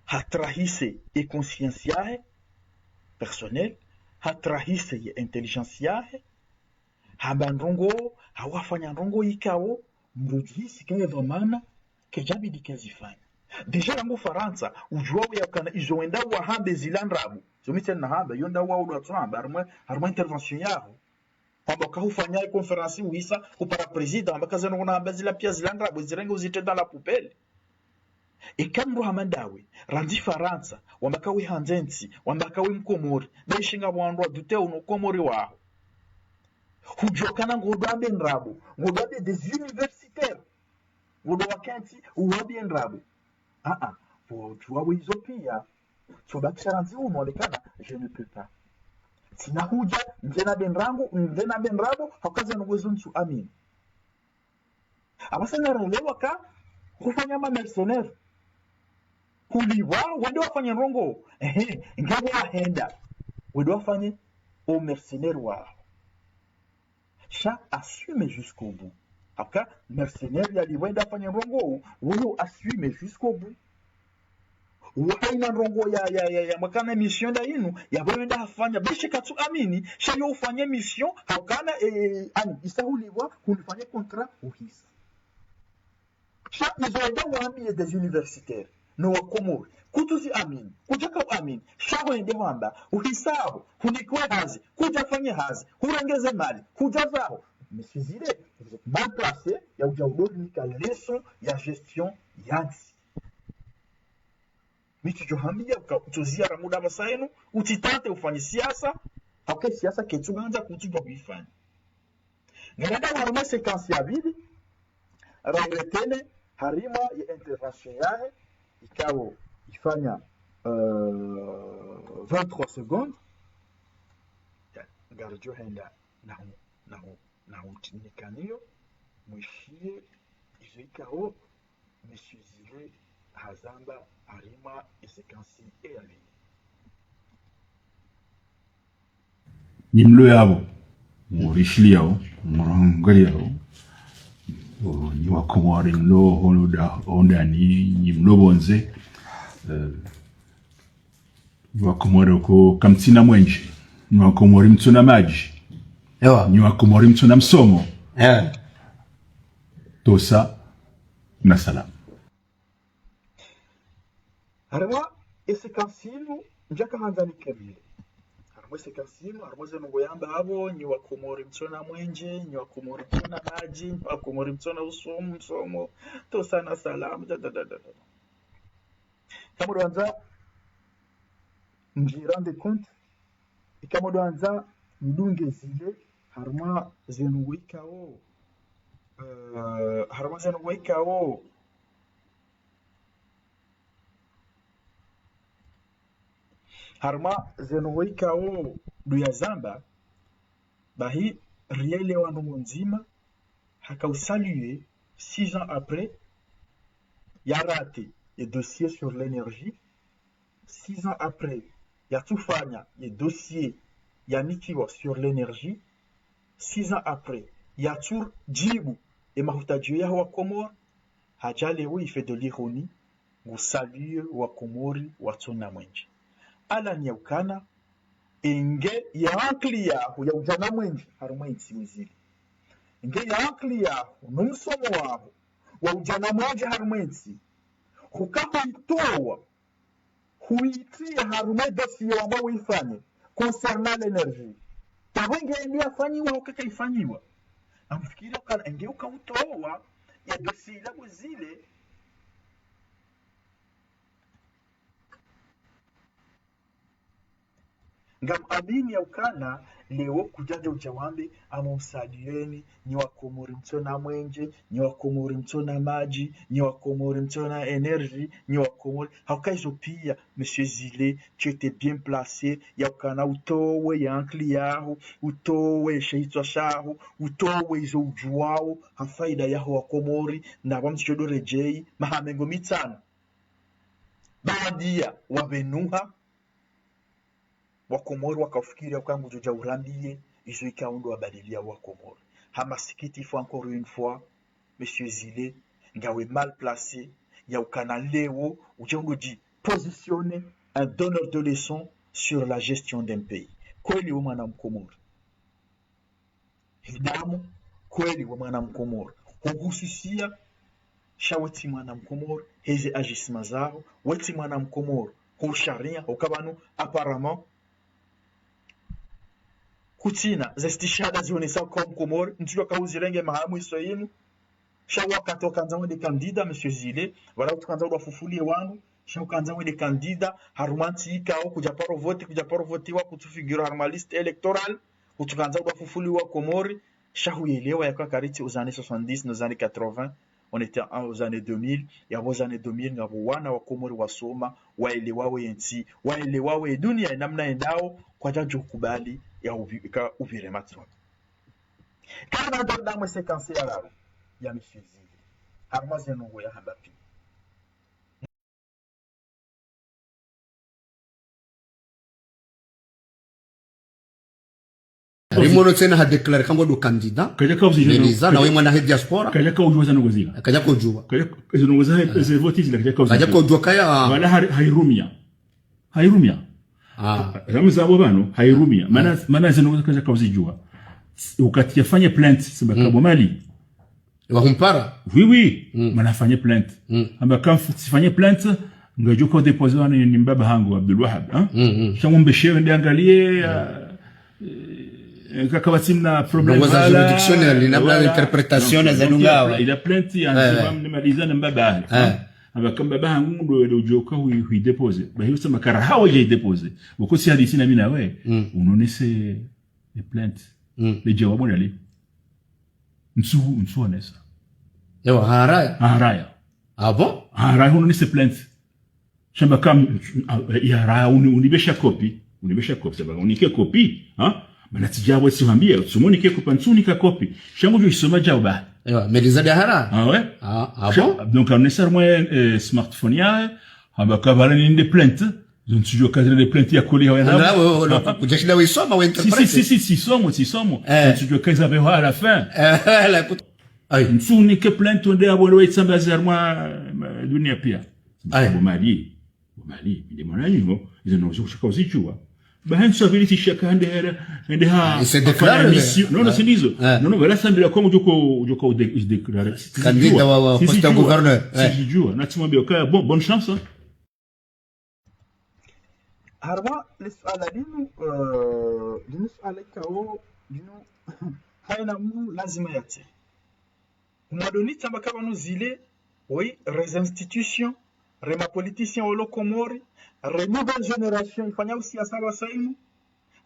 hatrahise ye conscience yahe personnelle, hatrahise ye intelligence yahe, hamba ndrongo, hawafanya ndrongo ikao mdru udjihisi kaya dhwamana, kedjabidi kazifanya. Déjà rangu Farantsa, udjuwa uya ukana izo wenda wahambe zila ndrabo. Zo mi tsena hamba, yo ndawo udwa tsu hamba, harumwa, harumwa intervention yaho. Hamba kahufanya conférence uhisa, hupara président, hamba kazeno kuna hamba zila pia zila ndrabo, zirenge uzitrenda la poubelle. Eka mdru hama ndawe, randzi Farantsa, wamba kawe handze ntsi, wamba kawe Mkomori, be ishinga wandru wa dute uno Komori waho. Hudjuwa ukana ngodjo wambe ndrabo, ngodjo wambe des universitaires. Ngodjo wakentsi, uwambe ndrabo. Ah, ah, pvo udjuwa we izo pia. Tsobakisha randzi unu wale kana, je ne peux pas. Tsina hudja, ndjena be ndrangu, ndjena be ndrabo, haukaza nungu ezo ntsu amini. Apvasa narelewa ka, hufanya ma mercenaires. Hulipvwa, wende wafanye ndrongo. Ehe, nge wahenda. Wende wafanye o mercenaire waho. Sha assume jusqu'au bout. Hauka, mercenaire yalipvwa yende yafanye ndrongo, wewe assume jusqu'au bout. Wahayina ndrongo ya, ya, ya, ya, mwakana mission nda inu, yapvo yende hafanya, be she katsu amini, sha yo ufanye mission, haukana, eh, ani, isa hulipvwa, hunifanye contrat, uhisa. Sha izo wenda wambiye des universitaires, no wa Komori. Kutsuzi amini, kudjaka uamini. Sha wende wamba, uhisaho, hunikwe hazi, kudja fanye hazi, hurengeze mali, kudja zaho. Monsieur Zile, vous êtes mal placé, ya udja udori nika leçon ya gestion ya ntsi. Mi tsidjo hambiya uka utsoziya ra muda pvasa inu, utsitante ufanye siasa, hauka siasa ketsu handza kutsudjuwa kuifanya. Ngarenda harumwa séquence ya pvili, ra retenir harumwa ye intervention yahe, ikao ifanya, euh, vingt-trois secondes. Ya, ngaridjo henda nahu, nahu, nahu mtinikaniyo, mwishiye, izo ikao, Monsieur Zile hazamba harumwa ye séquence ya pvili. Nyi mlo yapvo, murishiliyao, murangaliyao, o, nyi wa Komori mlo hondani, nyi mlo pvondze, eh, nyi wa Komori ko kamtsina mwenje, nyi wa Komori mtsuna madji, ewa, nyi wa Komori mtsuna msomo. Eh. Tosa na salama. Harumwa ye séquence inu, ndjaka handza nikemile. Harumwa ye séquence inu, harumwa zinu ngoyamba apvo, nyi wa Komori mtsuna mwenje, nyi wa Komori mtsuna madji, nyi wa Komori mtsuna usomo, msomo, tosa na salama, da, da, da, da, da. Kamwe ndo handza, mdji rende compte, ikamwe ndo handza, mdunge Zile, harumwa zinu ngo ikao, euh, harumwa zinu ngo ikao, harumwa zinu ngo ikao, ndo yazamba, bahi, rielewa ndrongo ndzima, haka usaluer, six ans après, ya rater ye dossier sur l'énergie, six ans après, yatsufanya ye dossier yanikiwa sur l'énergie, six ans après, yatsu djibu ye mahutadjio yaho wa Komori, hadja leo il fait de l'ironie, ngu saluer wa Komori watsuna mwenje. Ala ni ya ukana, inge ye ankili yaho ya udjana mwenje harumwa ye ntsi we Zile. Inge ye ankili yaho, no msomo waho, wa udjana mwenje harumwa ye ntsi. Huka huitowa, huitriya harumwa ye dossier wamba uifanye, concernant l'énergie. Tawe nge ende yafanyiwa, huka kayifanyiwa. Ngamfikiri ukana, inge uka utowa, ye dossier ila we Zile, ngam amini ya ukana, leo kudjadja udja wambe, amo msalueni, nyi wa Komori mtsuna mwenje, nyi wa Komori mtsuna madji, nyi wa Komori mtsuna énergie, nyi wa Komori. Hauka izo pia, Monsieur Zile, tu étais bien placé, ya ukana utowe ye ankili yaho, utowe ye shahitswa shaho, utowe izo udjuwao, ha faida yaho wa Komori, na pvamtsi sho ndo redjeyi, maha mengo mitsanu. Baada ya wapvenuha, wa Komori wakafikiri ya uka ngudjo dja urambiye, izo ikao ndo wabadiliya wa Komori. Ha masikitifu, encore une fois, Monsieur Zile, ngawe mal placé, ya ukana leo, udja undodji positionner un donneur de leçons sur la gestion d'un pays. Kweli we mwana Mkomori. Hidamu, kweli we mwana Mkomori. Huhususia, sha we tsi mwana Mkomori, heze agissement zaho, we tsi mwana Mkomori, ho sharia, ho kabanu, apparemment, kutsina, ze stishada zionesa kwa Mkomori, ntsu djo ka uzirenge maha mwiso yinu, sha wakati wakandza wende candidat, Monsieur Zile, wala utukandza uwafufulie wanu, sha ukandza wende candidat, harumwa ntsi ikao, kudja paro vote, kudja paro votiwa, kutsu figure harumwa liste électorale, utukandza uwafufulie wa Komori, sha huyelewa yaka karitsi aux années soixante-dix, nos années quatre-vingts, on était en, aux années deux mille, yapvo aux années deux mille, ngapvo wana wa Komori wasoma, waelewa we ntsi, waelewa we dunia, namna yendao, kwadjadjo kubali, ya uvi-, ka uvire matroni. Kana ndo damwe séquence ya raru ya Monsieur Zile. Harumwa ze ndrongoo ya hamba pvi. Rimono tsena ha déclaré kangwendo candidat. Kadjaka uzi Melisa, na we mwana he diaspora. Kadjaka udjuwa za ndrongoo zila. Kadjaka udjuwa. Kadjaka, izo ndrongoo za he, ze vote zila, kadjaka uzi. Kadjaka udjuwa kaya. Wala hari-, hairumia. Hairumia. Ah. Ramza abo bano, hairumia. Mana, mana zinu kaja kauzijua. Wakati yafanya plainte, samba kabo mali. Wahumpara? Oui, oui. Mana afanye plainte. Amba kamfu, sifanye plainte, ngadjoka udéposer wana ni mbaba hangu, Abdul Wahab, hein? Sha mumbeshe, nde angalie, eh, kaka batsi mna problème. Ndrongoo za juridictionnel, ina bla interprétation na za dungawa. Il a plainte, ya nzima mnimaliza na mbaba. Amba kamba baha ngu ndo, ndo udjoka hui, hui déposer. Bahi usema kara hawa dja déposer. Wako si hadisi na mi na we. Unonese le plainte. Le djawabu nali. Ntsu, ntsu onesa. Ewa, haraya. Haraya. Ah bon? Haraya, unonese plainte. Shamba kam, ya haraya, uni, unibesha copie. Unibesha copie, saba, unike copie, ha? Mana tsi djawabu tsi hambia, tsumo nike copie, ntsu nika copie. Sha ngu djo isoma djawabu. Ewa, Melisa de hara? Ah ouais? Ah, ah bon? Donc, on est sur moi, euh, smartphone ya, amba kabala ni nde plainte. Zo ntsu djo kazi nde plainte ya koli hawa. Anda, we, we, we, kudjashinda we isoma, we interprète. Si, si, si, si, si somo, si somo. Eh. Ntsu djo kazi abe à la fin. Eh, la, écoute. Ayi. Ntsu nike plainte, onde abo, we itsambaza harumwa, eh, dunia pia. Ayi. Bo mali. Bo mali, nde mwana nyingo, izo ndrongoo zo kushaka uzijua. Baha ntsu abili tsi shaka hande hera, hande ha, il se déclare, hafanya mission. Non, non, si ndizo. Non, non, wala sambila kwa mdjoko, mdjoko ude-, udéclarer. Candidat wa, wa poste ya gouverneur. Sijijua, na tsimwambia kaya, bon, bonne chance, hein. Harumwa le suala linu, euh, linu suala ikao, linu, haina mdru lazima yatse. Kumwadoni tsamba kaba nu zile, oui, re institutions, re ma politiciens walo Komori, re nouvelle génération, ifanya usiasa wa sainu,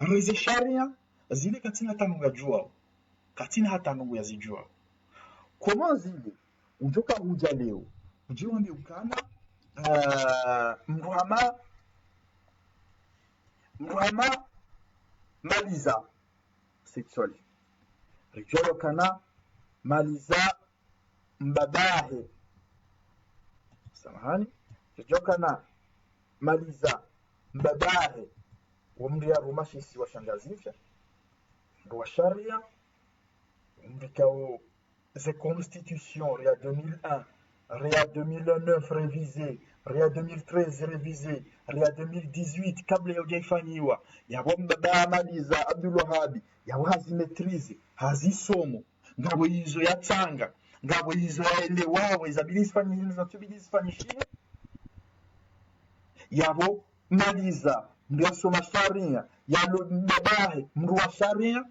re ze sharia, zile katsina hata ndrongoo yazijuao. Katsina hata ndrongoo yazijuao. Comment zile, udjoka hudja leo, udje wambe ukana, euh, mdru hama, mdru hama, Maliza, sexuel. Ridjuwa ukana Maliza mbabahe. Samahani. Ridjuwa ukana Maliza mbabahe. Wo mdru yaruma shisi wa Shangazidja. Ndo wa sharia. Wo mdru kao ze constitution, ria deux mille un, ria deux mille neuf révisée, ria deux mille treize révisée, ria deux mille dix-huit, kabla ya udja ifanyiwa, yapvo mbaba Maliza Abdul Wahabi, yapvo hazi maîtrisé, hazi somo, ngapvo izo yatsanga, ngapvo izo yaelewao, izo zabidi zifanyishihe, izo zatsubidi zifanyishihe. Yapvo Maliza, mdru yasoma sharia, yalo mbabahe, mdru wa sharia,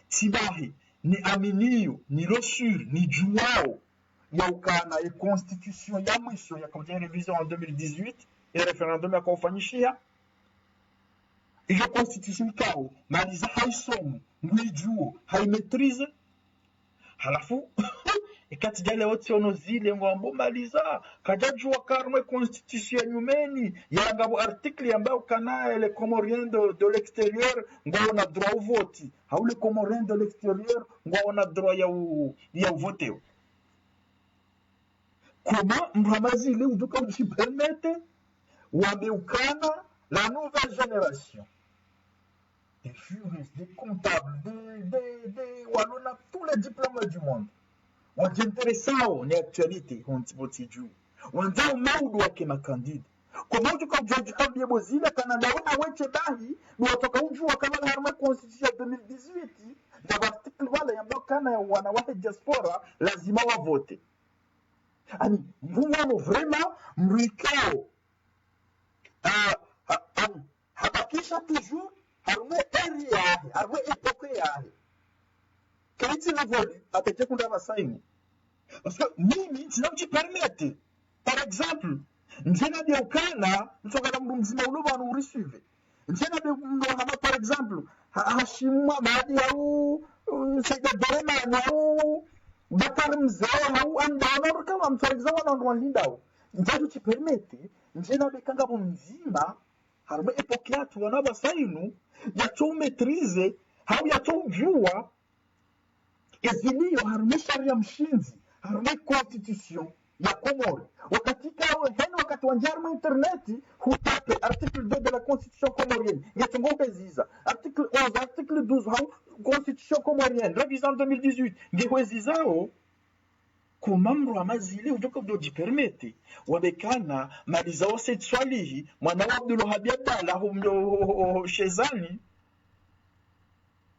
tsi bahi, ni aminio, ni lo sûr, ni juwao, ya ukana ye constitution ya mwiso yakaudja révisée en deux mille dix-huit, ye référendum yakaufanyishiha. Iyo constitution ikao, Maliza haisomo, ngwijuo, hai maîtrisé. Halafu, ikati djale wontsi ono zile ngwambo Maliza, kadjadjuwa kamwe constitution ya nyumeni, ya ngapvo article yambao ukana les Comoriens de, de l'extérieur, ngwaona droit au vote. Hau les Comoriens de l'extérieur, ngwaona droit ya u, ya uvotewa. Comment mdru hama zile udjoka udjipermettre, wambe ukana la nouvelle génération, des juristes, des comptables, des, des, des, walona tous diplôme du monde. Wadjinteressao ne actualité, ho ntsi pvo ntsi dju. Wandzao maudu wake ma candidat. Comment tu ka udjo djikabie bo zile kana ndawe awetshe bahi, ndo watsoka udjua kana harumwa constitution ya deux mille dix-huit, nda article pvala yamba kana ya wana wahe diaspora, lazima wavote. Ani, mndru wanu vraiment, mndru ikao. Ah, ha, ha, habakisha toujours, harumwa ère yahe, harumwa époque yahe. Kayitsi révolu, hata dje kunda pvasa inu. Parce que mimi, ntsina udjipermettre. Par exemple, ndjena bia ukana, ntsokana mndru mdzima ulo pvanu urisuive. Ndjena bia mndru hama, par exemple, ha, Hashim Mwamadi hau, uh, Said Abderemane hau, Bakar Mze hau, amba wana urikama, par exemple, wana wandru walindao. Ntsina udjipermettre, ndjena bia kanga pvo mdzima, harumwa époque yatru wana pvasa inu, yatso umaîtriser, hau yatso udjua, ezilio harumwa sharia mshindzi, harumwa constitution ya Komori. Wakati kawe, heni wakati wandjia harumwa internet, hutape article deux de la constitution comorienne, ngetso ngo hweziza. Article onze, article douze, hau constitution comorienne, révisée en deux mille dix-huit, nge hwezizao. Kuma mndru hama zile udjoka udjo djipermettre, wambe kana, mali za Said Swalihi, mwana wa Abdulwahab Abdallah, ho, ho, ho, ho, Shezani,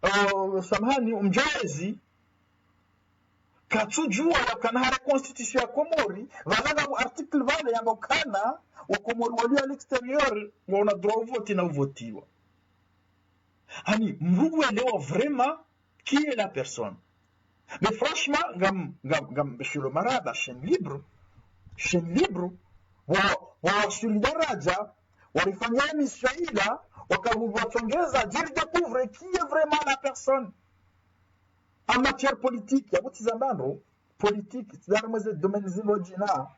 oh, samahani, umdjoezi, katsudjua ya kana harumwa constitution ya Komori, pvala ngapvo article pvale yamba kana, wa Komori walio à l'extérieur, ngwaona droit uvote na uvotiwa. Ani, mndru uelewa vraiment qui est la personne. Mais franchement, ngam, ngam, ngam, shilo marahaba, chaîne libre, chaîne libre, wa, wa, sur daraja, walifanya émission ila, wakabu watsongeza, je découvre qui est vraiment la personne. En matière politique, ya butiza mbandro, politique, tsi harumwa ze domaine zilo djina.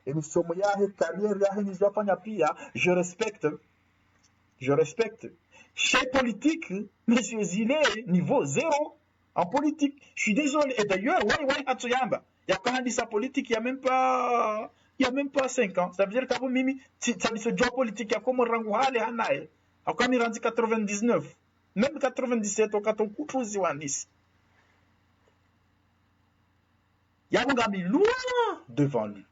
Emisomo yahe, carrière yahe, nizo yafanya pia, je respecte. Je respecte. Chez politique, monsieur Zile, niveau zéro en politique. Je suis désolé. Et d'ailleurs, ouais, ouais, hatsoyamba. Ya kahandisa politique, il y a même pas, il y a même pas cinq ans. Ça veut dire que mimi, si, ça veut dire que politique, ya comme rangu hale hanaye. Akami randzi quatre-vingt-dix-neuf. Même quatre-vingt-dix-sept, wakati nkutruzi wa Nice. Yapvo ngami loin devant lui.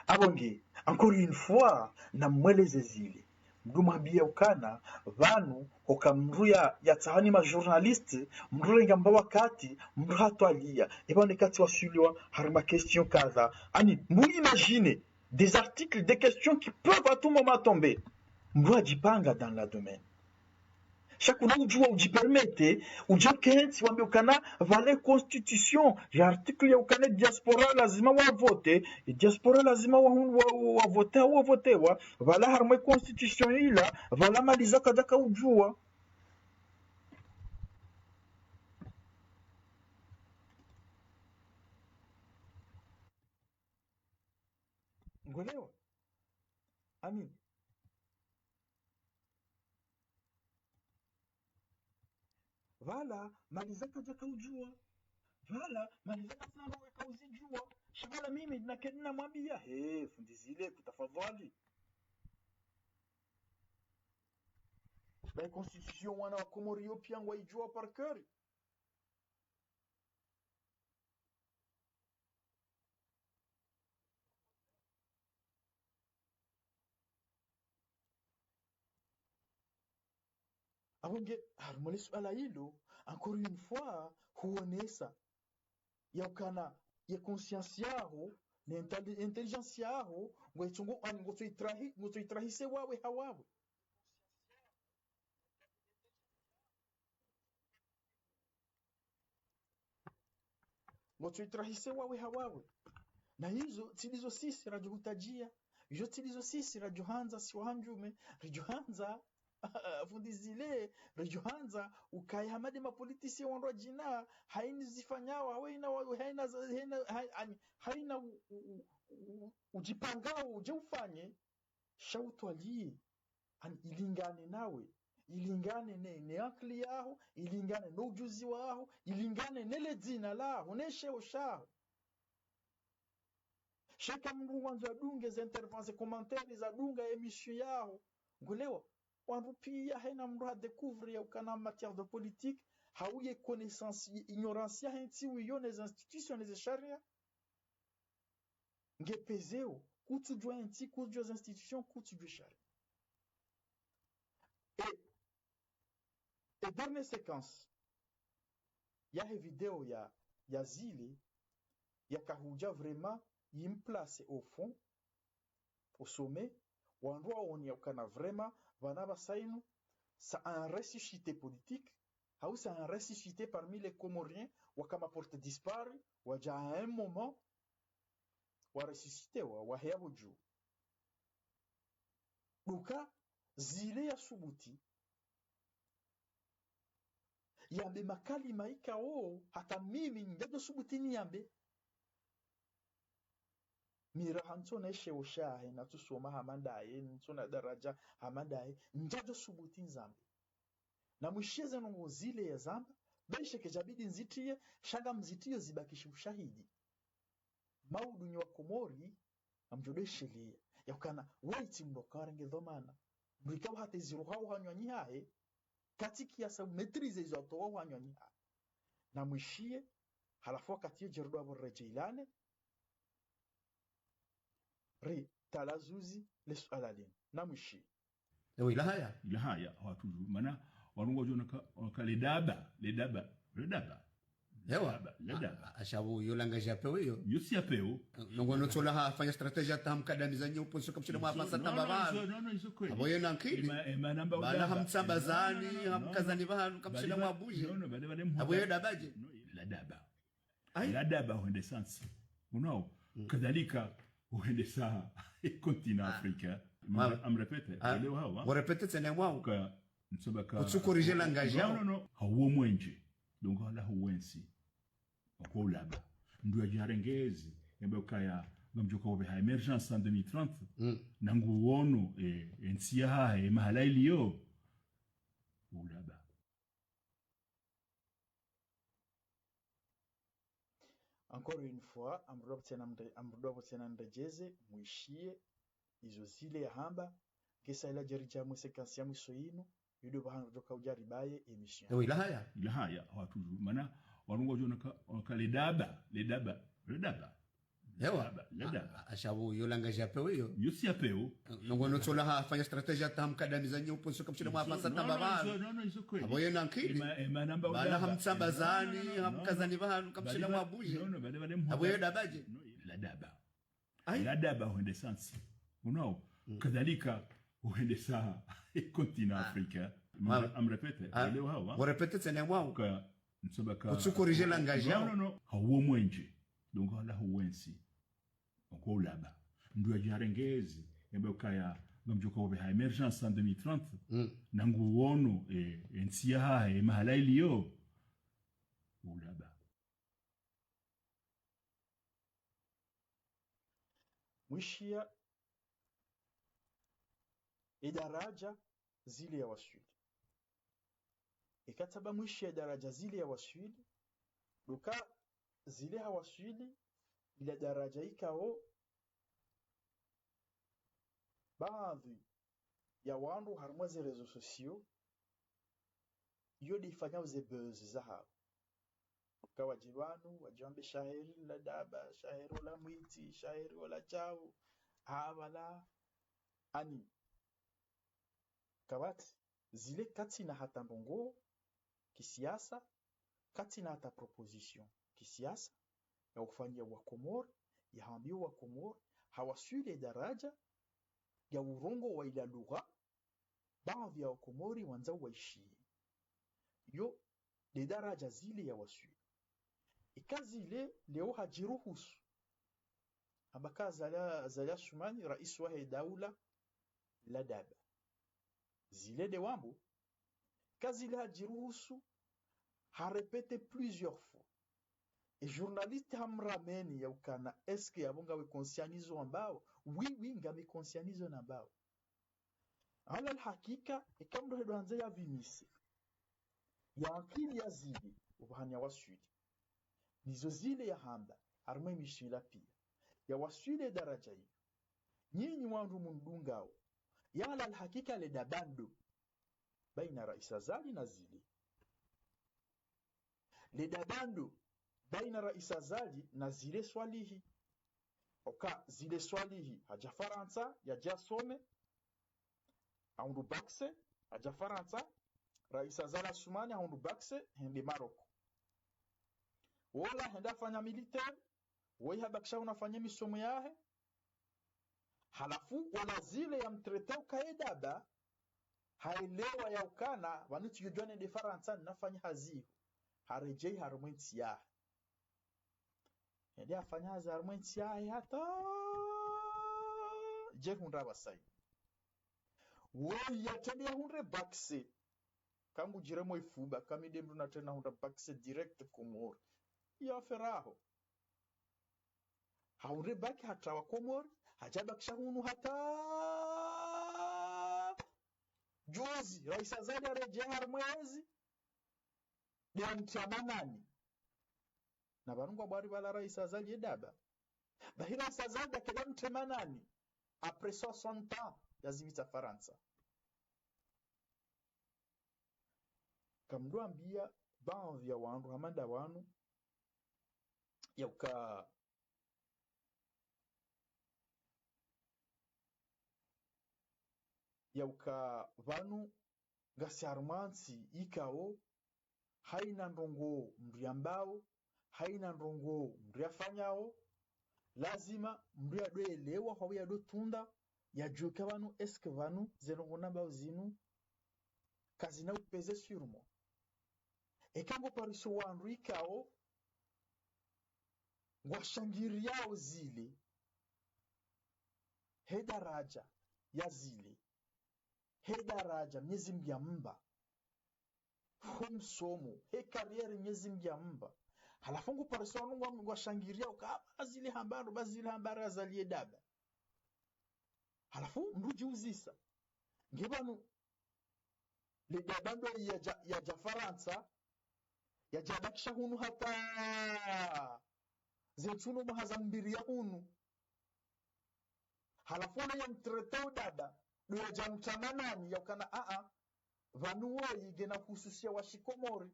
Apvo nge, encore une fois, namweleze zile. Mndru mwambie ukana, pvanu, hoka mndru ya, ya tsahani ma journaliste, mndru renga mba wakati, mndru hatwalia, eba ne kati wasuliwa, harumwa question kadha. Ani, mndru imagine, des articles, des questions qui peuvent à tout moment tomber. Mndru adjipanga dans la domaine. Sha kuna udjua udjipermettre, udja ukentsi wambe ukana, pvale constitution, ya article ya ukana diaspora lazima wavote, diaspora lazima wa, wa, wa, wavote, wavotewa, pvala harumwa constitution ila, pvala mali za kadjaka udjua. Ngwelewa? Amin. Pvala, mali za kadjaka udjua. Pvala, mali za katsina ndo weka uzidjua. Sha pvala mimi, nakeni namwambia, he, fundi Zile, kutafadhali. Ba constitution wana wa Komori yo pia ngwaidjua par cœur. Apvo nge, harumwa le suala ilo, encore une fois, huonesa ya ukana ye conscience yaho, ne intelli-, intelligence yaho, ngwetsongo, ani ngotso itrahi-, ngotso itrahise wawe ha wawe. Ngotso itrahise wawe ha wawe. Na izo, tsi ndizo sisi radjohutadjia. Izo tsi ndizo sisi radjohandza si wahandjume. Ridjohandza, fundi Zile, ridjohandza, ukaye hama nde ma politiciens wandru wadjina, haina zifanyao, haina wa-, haina za-, haina, hai-, ani, haina u-, u-, u-, u-, udjipangao, udje ufanye, sha utwalie. Ani ilingane nawe, ilingane ne, ne akili yaho, ilingane no ujuzi waho, ilingane ne le dzina laho, ne sheo shaho. Sha eka mndru wandzo adunge ze interventions, commentaires zadunga émission yaho. Ngwelewa, wandru pia haina mndru ha découvrir ya ukana matière de politique, hau ye connaissance, ye ignorance yahe ntsi wiyo ne ze institutions ne ze sharia, nge pezeo, kutsudjua ye ntsi, kutsudjua ze institutions, kutsudjua sharia. Et, et dernière séquence yahe vidéo ya, ya Zile, yakahudja vraiment yimplace au fond, au sommet, wandru waone yaukana vraiment, pvanu pvasa inu, c'est un ressuscité politique, hau c'est un ressuscité parmi les Comoriens, waka ma porté disparu, wadja à un moment, wa ressuscité, wa, waheya pvo dju. Ndo uka Zile yasubuti yambe makalima ikao, hata mimi, ntsudjo subuti niyambe. Mi raha ntsona esheo shahe, natsusoma hama ndaye, ntsona daraja hama ndaye, ntsudjo subuti nizambe. Namwishiye ze ndrongoo Zile yazamba, be ishe kedjabidi nizitiye, sha ngamzitiyo zibaki shi ushahidi. Maudu nyi wa Komori, ngamdjo desheleya yaukana, waitsi mndru karenge dhwamana, mndru ikao hata eziruha uhanywani hahe, katsi kiasi u maîtriser izo atowa uhanywani hahe. Namwishiye, halafu wakati yo djerudo apvo redjeilane, ri talazuzi le suala linu. Namwishiye. Ewe, ila haya. Ila haya, wandru dju. Mana, wandru ngwadjo ona ka, ona ka le daba, le daba, le daba. Ewa. Le daba, le daba. A, a, ashabu yo langage ya peu yo. Yo si ya peu. Ndrongoo no tsola hafanya stratégie hata hamkadamiza nyi opposition kamshinda mwafanya tamba pvanu. Non, non, izo, non, non, izo kweli. Apvo yo na nkili. Ema, ema namba udaba. Bana hamtsambazani, non, non, non, hamkazani pvanu, kamshinda mwabuje. Non, non, bale, bale muhaba. Apvo yo daba dje? Non, la daba. Ayi. La daba uhende sansi. Unao, kadhalika uhende sa continent africain. Am, am répéter, ah, leo hawa. Wa répéter tsena mwao. Ka, ntsoba ka. Utsu corriger langage yao. Non, non, non. Hawo mwenje. Donc, hala huwensi. Kwa ulaba. Ndu yadjarengezi. Yambe ukaya, ngamdjoka wabe ha émergence en deux mille trente. Mm. Nangu wono, eh, entsi yahahe, mahala iliyo. Ulaba. Encore une fois, ngamrudwa pvo tsena mre-, ngamrudwa pvo tsena niredjeze, mwishiye, izo Zile yahamba, ngesa ila djeridja mwe séquence ya mwiso yinu, yudo pvahanu djoka udjaribaye émission. Ewe, ila haya. Ila haya, wandru dju. Mana, wandru ngwadjo ona ka, ona ka le daba, le daba, le daba. Ewa. Laba, laba. A, a, ashabu yo langage ya peu yo. Yo si ya peu. Ndrongoo no tsola hafanya stratégie hata hamkadamiza nyi opposition kamshinda mwafanya tamba pvanu. Non, non, izo, non, non, izo kweli. Apvo yo na nkili. Ema, ema namba udaba. Bana hamtsambazani, non, non, non, hamkazani pvanu, kamshinda mwabuje. Non, non, bale, bale muhaba. Apvo yo daba dje? Non, la daba. Ayi. La daba uhende sansi. Unao, kadhalika uhende sa continent africain. Am, am répéter, leo hawa. Wa répéter tsena mwao. Ka, ntsoba ka. Utsu corriger langage yao. Non, non, non. Hawo mwenje. Donc, hala huwensi. Kwa ulaba. Ndu yadjarengezi. Yambe ukaya, ngamdjoka wabe ha émergence en deux mille trente. Mm. Nangu wono, eh, entsi yahahe, mahala iliyo. Ulaba. Mwishiya, e daraja Zile yawaswili. Eka tsamba mwishiya e daraja Zile yawaswili, ndo uka Zile hawaswili ila daraja ikao, baadhwi ya wandru harumwa ze réseaux sociaux, iyo nde ifanyao ze buzz zahawo. Ka wadje pvanu, wadje wambe shaheri la daba, shaheri ola mwitsi, shaheri ola shawu, ha pvala, ani. Kapvatsi, Zile katsina hata ndrongoo kisiyasa, katsina hata proposition kisiyasa, ya ufanyiya Wakomori, ya hambia Wakomori, hawaswili e daraja ya urongowa ila lugha, baadhwi ya Wakomori wandzao waishiye. Yo, nde daraja Zile yawaswili. Eka Zile leo hadjiruhusu, hamba ka Azali, Azali Assoumani, raisi wahe daula la daba. Zile nde wambo, eka Zile hadjiruhusu, ha répéter plusieurs fois. E journaliste hamrameni yaukana, est-ce que yapvo ngawe conscient nizo wambao? Oui, oui, ngami conscient nizo nambao. Ala alhakika, eka mndru hedjo handza yapvimise ye ankili ya Zile, opvahanu yawaswili, nizo Zile yahamba harumwa e émission ila piya, yawaswili e daraja iyo. Nyinyi wandru mundungao, ya ala alhakika le daba ndo baina Rais Azali na Zile. Le daba ndo baina Raisi Azali na Zile Swalihi. Oka Zile Swalihi hadja Farantsa, yadje yasome, hahundru bac, hadja Farantsa. Raisi Azali Assoumani hahundru bac, hende Maroc. Wola hende hafanya militaire, woyi habakisha hunu hafanye misomo yahe. Halafu wola Zile yamtraité uka ye daba, haelewa ya ukana pvanu tsi yudjuwa nende Farantsa nafanye hazi iho. Haredjeyi harumwa entsi yahe. Hende hafanya hazi harumwa entsi yahe hata yadje yahundre bac. Woyi yatrende yahundre bac. Kangudjire mwe ifuba, ka mi nde mndru natrende nahundra bac direct Komori. Yaferaho. Hahundre bac hatrawa Komori, hadja habakisha hunu hata juzi, Raisi Azali haredjeyi harumwa ezi, nde yamtria manani. Na pvanu ngwabwari pvala Raisi Azali ye daba. Bahi Raisi Azali nde yakaya mtria manani, après soixante ans ya zipvira Farantsa. Kamdru ambia baadhwi ya wandru hama nda wanu, ya uka, ya uka pvanu ngasi harumwa ntsi ikao, haina ndrongoo mndru yambao, haina ndrongoo mndru yafanyao, lazima mndru yadjoelewa, hau yadjotunda, yadjuwe ka pvanu, est-ce que pvanu, ze ndrongoo nambao zinu, kazina upveze sûrement. Eka ngo pariso wandru ikao, ngwashangiriao Zile, he daraja ya Zile, he daraja Mnyezi Mngu yamumba, ho msomo, he carrière Mnyezi Mngu yamumba. Halafu ngo pariso wandru ngwa, ngwashangiriao uka, ah, ba Zile hamba ndro, ba Zile hamba ndro, Azali ye daba. Halafu mndru udjiuzisa, nge pvanu, le daba ndo yadja, yadja Farantsa, yadja habakisha hunu hata ze ntsu no mwaha za mbili ya hunu. Halafu wola yamtraité udaba, ndo yadja mtria manani ya ukana, a, a, pvanu woyi ngena hususia wa shikomori,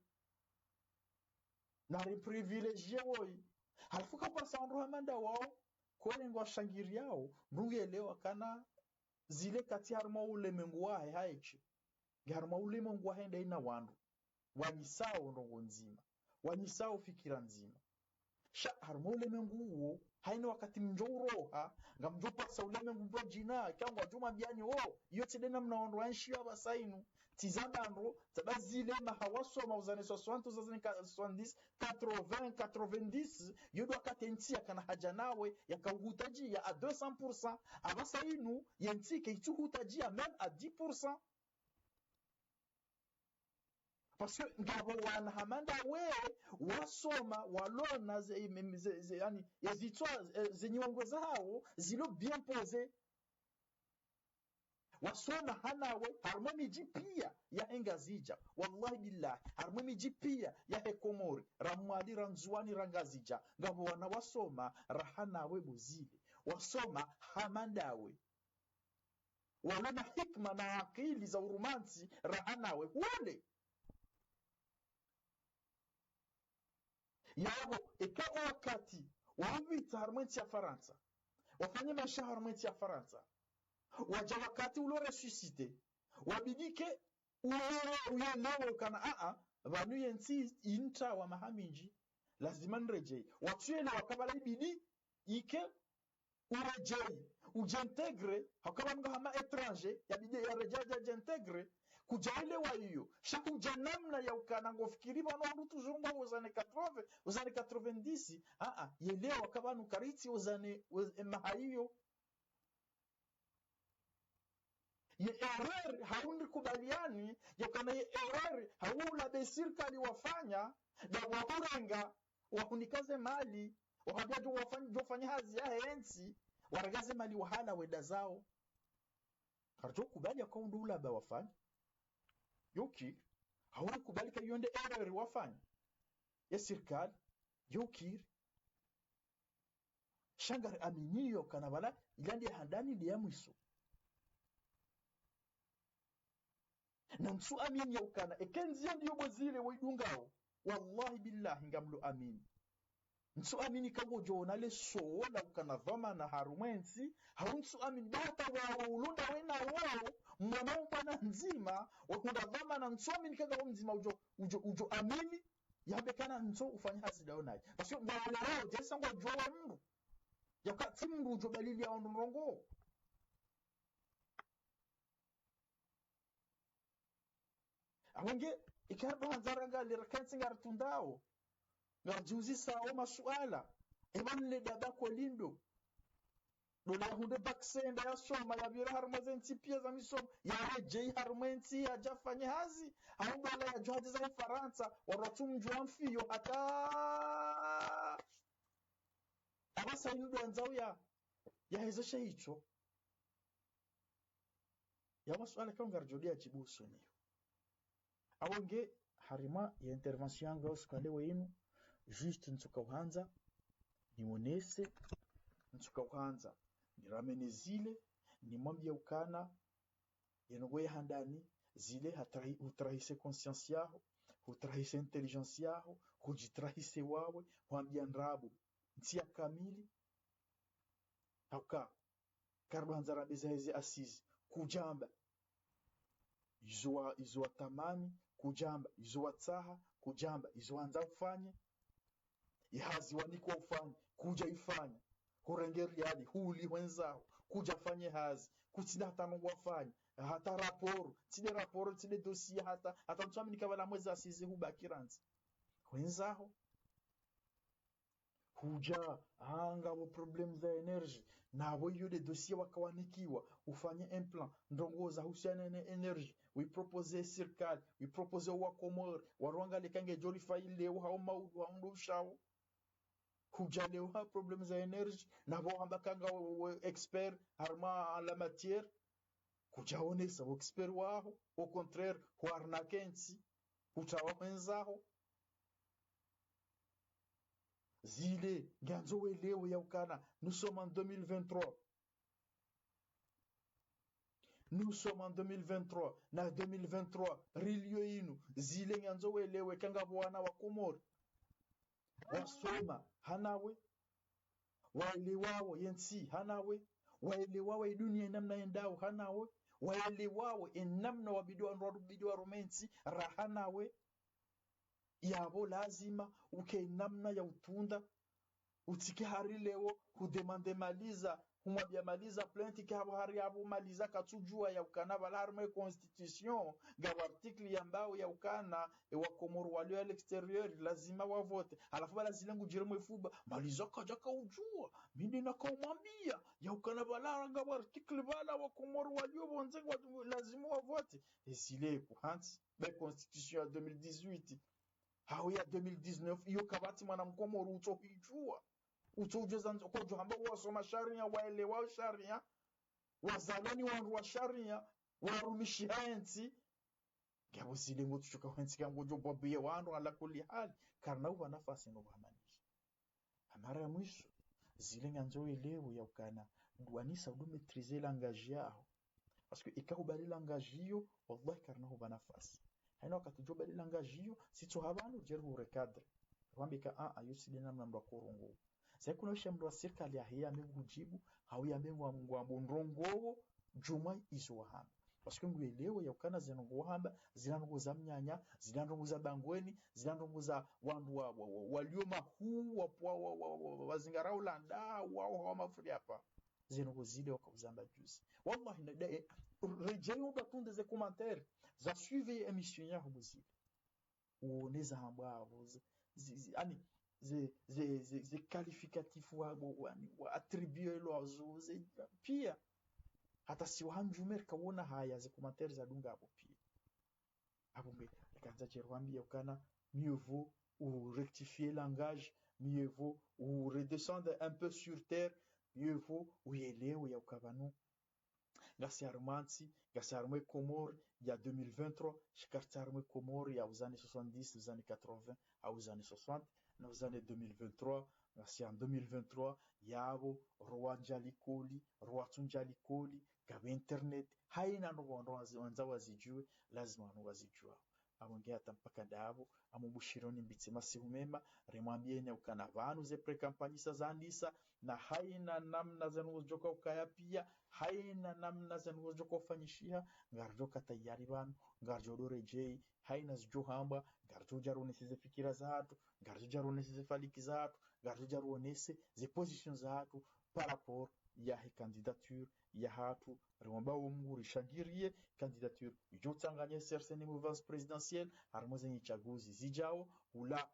nari privilégié woyi. Halafu kapvatsi wandru hama nda wao, kweli ngwashangiriao, mndru nguelewa kana Zile katsi harumwa ulemengu wahe haeshe. Nge harumwa ulemengu wahe nde ina wandru wanyisao ndrongoo ndzima, wanyisao fikira ndzima. Sha harumwa ulemengu uwo, haina wakati mdjo uroha, ngamdjo pasa ulemengu mdru djina, eka ngwadjo mwambiani, oh, iyo tsi nde namna wandru waenshio apvasa inu. Tsi za ba ndro, za ba Zile maha wasoma aux années soixante, aux années soixante-dix, quatre-vingts, quatre-vingt-dix, iyo ndo wakati entsi yakana haja nawe, yakauhutajia à deux cents pour cent, apvasa inu, yentsi kaitsuhutajia même à dix pour cent. Parce que ngapvo wana hama ndawe, wasoma, walona ze, ze, ze, yani, ezitswa, eh, ze nyiwango zahawo, zilo bien posé. Wasoma hanawe, harumwa emidji pia yahe Ngazidja. Wallahi billahi, harumwa emidji pia yahe Komori, ra Mwali, ra Ndzuwani, ra Ngazidja. Ngapvo wana wasoma, ra hanawe bo Zile. Wasoma hama ndawe. Walona hikima na akili za urumantsi, ra hanawe. Wole. Yapvo, eka o wakati, waupvira harumwa entsi ya Farantsa, wafanye maesha harumwa entsi ya Farantsa, wadja wakati ulo ressuscité, wabidi ke uelewe, uelewe ukana, a, a, pvanu yentsi intrawa maha mindji, lazima niredjeyi. Watsuelewa kabla ibidi, ike uredjeyi, udji intégré, hauka pvanu nga hama étranger, yabidi yaredjeyi, yadje adji intégré, kudjaelewa iyo. Sha kudja namna ya ukana ngofikiri pvanu wandru toujours ngwao aux années quatre-vingts, aux années quatre-vingt-dix, a, a, yelewa ka pvanu karitsi aux années, aux, emaha iyo. Ye erreur, hau ndikubaliani, ya ukana ye erreur, hau ula be sirikali wafanya, nda wahurenga, wahunika ze mali, wahambia djo wafanya, djo fanya hazi yahe entsi, warenga ze mali wahala wenda zao. Karidjo kubali yaka undru ula ba wafanya. Yo kiri. Hau ndikubali ka iyo nde erreur wafanya. Ye sirikali. Yo kiri. Sha ngari aminio ukana pvala, ila nde ya handani nde ya mwiso. Na ntsu amini ya ukana, eka ndziya ndiyo bo Zile waidungao, Wallahi billahi ngamlo amini. Ntsu amini ka ngodjo ona le sowo la ukana dhwamana harumwa entsi, hau ntsu amini ba hata wawo ulonda wena wawo, mwana mbwana ndzima, wakunda dhwamana ntsu amini ka ngawo mdzima udjo, udjo, udjo amini, yambe kana ntsu ufanya hazi ndawo nayi. Parce que ngwaleo, djesa ngodjo wa mndru. Yaka tsi mndru udjo balili ya ondro ndrongo. Apvo nge, ikaribu handza rangalie rakentsi ngaritundrao. Ngaridjiuzisao masuala. Eba nle daba kweli ndo. Ndo la yahundre bac senda yasoma, yapvira harumwa ze ntsi pia za misomo. Yaredjei harumwa entsi yadje afanye hazi. Hau ndo la yadjo hadja za Ufarantsa. Wandru watsu mdjua mfiyo hata. Apvasa inu ndo yandzao ya, yahezeshe hitswa. Ya masuala kaungaridjo dia djibu usoni yo. Apvo nge harumwa ya intervention yangu ya usiku wa leo inu, juste ntsuka uhandza, nionese, ntsuka uhandza, niramene zile, nimwambie ukana, yeno ngwe handani, zile hatrahi-, hutrahise conscience yaho, hutrahise intelligence yaho, hudjitrahise wawe, hwambia ndrabo, ntsi ya kamili, hauka, karibu handza rambe za heze assises, kudjamba. Izo wa, izo watamani, kudjamba. Izo watsaha, kudjamba. Izo wandza ufanye. Ihazi wanikwa ufanye, kudja ifanya. Hurenge riali, huli hwendzaho, kudja fanye hazi, kutsina hata ndrongo wafanye, hata raporo, tside raporo, tside dossier, hata, hata ntsu amini ka pvala mwezi assises hubaki randzi. Hwendzaho. Hudja, ah, ngapvo problème za énergie. Napvo iyo nde dossier wakawanikiwa, ufanye un plan, ndrongo zahusiana ne énergie, uipropose sirikali, uipropose wa Komori, waruangalie ka ngedjo rifayi leo, hau maudu, hau ndo ushao. Hudja leo ha problème za énergie, napvo hamba ka ngawe expert, harumwa la matière, kudjaonesa wo expert waho, au contraire, huarnaquer ntsi, hutrawa hwendzaho. Zile, ngandzo welewe ya ukana, nous sommes en deux mille vingt-trois. Nous sommes en deux mille vingt-trois, na deux mille vingt-trois, rilio inu, zile ngandzo welewe, ka ngapvo wana wa Komori. Wasoma, hanawe. Waelewawo yentsi, hanawe. Waelewawo idunia inamna yendao, hanawe. Waelewawo inamna wabidi wa, wabidi warume ntsi, raha nawe. Yapvo lazima, uke namna ya utunda. Utsike hari leo, hudemande Maliza, humwambia Maliza plainte ke hapvo hari yapvo Maliza katsudjua ya ukana pvala harumwa constitution, ngapvo article yambao ya ukana, e wa Komori walio à l'extérieur, lazima wavote. Halafu pvala zile ngudjire mwefuba, Maliza kadja kaudjua, mi nde nakaumwambia, ya ukana pvala ngapvo article pvala wa Komori walio pvondze wa, lazima wavote. E zile kuhantsi, be constitution ya deux mille dix-huit. Hau ya deux mille dix-neuf, iyo kapvatsi mwana mkomori utsohidjua. Utsoudjua zandzo, kodjo hamba wasoma sharia, waelewa sharia, wazalwa ni wandru wa sharia, warumishi ha entsi. Ngapvo zile ngotsuka hentsi ka ngodjo bwabuye wandru ala kulli hali. Karina upva nafasi no pvahamanisha. Ha mara ya mwiso, zile ngandzo welewe ya ukana, ndwanisa udo maîtriser langage yaho. Parce que ika hubali langage iyo, wallahi karina hupva nafasi. Haina wakati udjo bali langage iyo, sitso hapvanu djeri hu recadrer. Rwambe ka, ah, ah, iyo tsi nde namna mndru akorongoa. Zai kuna usha mndru wa sirikali yahe yambe ngudjibu, hau yambe ngwa, ngwambo ndrongowo, djumwa izo wahamba. Parce que nguelewe ya ukana zile ndrongo wahamba, zila ndrongo za mnyanya, zila ndrongo za bangweni, zila ndrongo za wandru wa, wa, wa, walio mahuu, wa, wa, wa, wa, wa, wa, wazingarao landa, wa, wa, wa mafuri hapva. Zile ndrongo zile wakauzamba juzi. Wallahi, na, da, eh, redjeyi ubatunde ze commentaires, za suivre émission yaho muzile. Uone za hambwa apvo, ze, ze, ze, ani, ze, ze, ze, ze qualificatif wa, wa, wa, ani, wa attribue lwazo, ze, pia. Hata si wa handjume rika wona haya, ze commentaires zadunga apvo pia. Apvo nge, rikandza djeri wambia ukana, mieux vaut ou rectifier langage, mieux vaut ou redescendre un peu sur terre, mieux vaut ou yelewe ya uka pvanu. Ngasi harumwa ntsi, ngasi harumwa Komori ya deux mille vingt-trois, shikari tsi harumwa Komori ya aux années soixante-dix, aux années quatre-vingts, aux années soixante, na aux années deux mille vingt-trois, ngasi en deux mille vingt-trois, yapvo, rwandja likoli, rwatsundja likoli, ngapvo internet, haina ndrongo wandru wazi, wandza wazidjuwe, lazima wandru wazidjuwa. Apvo nge hata mpaka ndapvo, amubushironi mbitse masihu mema, rimwambiyeni ukana pvanu ze pré-campagne sa zandisa, na haina namna zinu zidjoka ukaya piya, haina namna zinu zidjoka ufanyishiha, ngaridjoka tayari pvanu, ngaridjo ndo redjeyi, haina zidjo hambwa, ngaridjo dja ronese ze fikira zahatru, ngaridjo dja ronese ze faliki zahatru, ngaridjo dja ronese ze position zahatru, par rapport yahe candidature yahatru, riomba wo Mngu rishangiriye candidature idjo tsanganya C R C ne mouvance présidentielle, harimwa ze nyitsaguzi zidjao, hula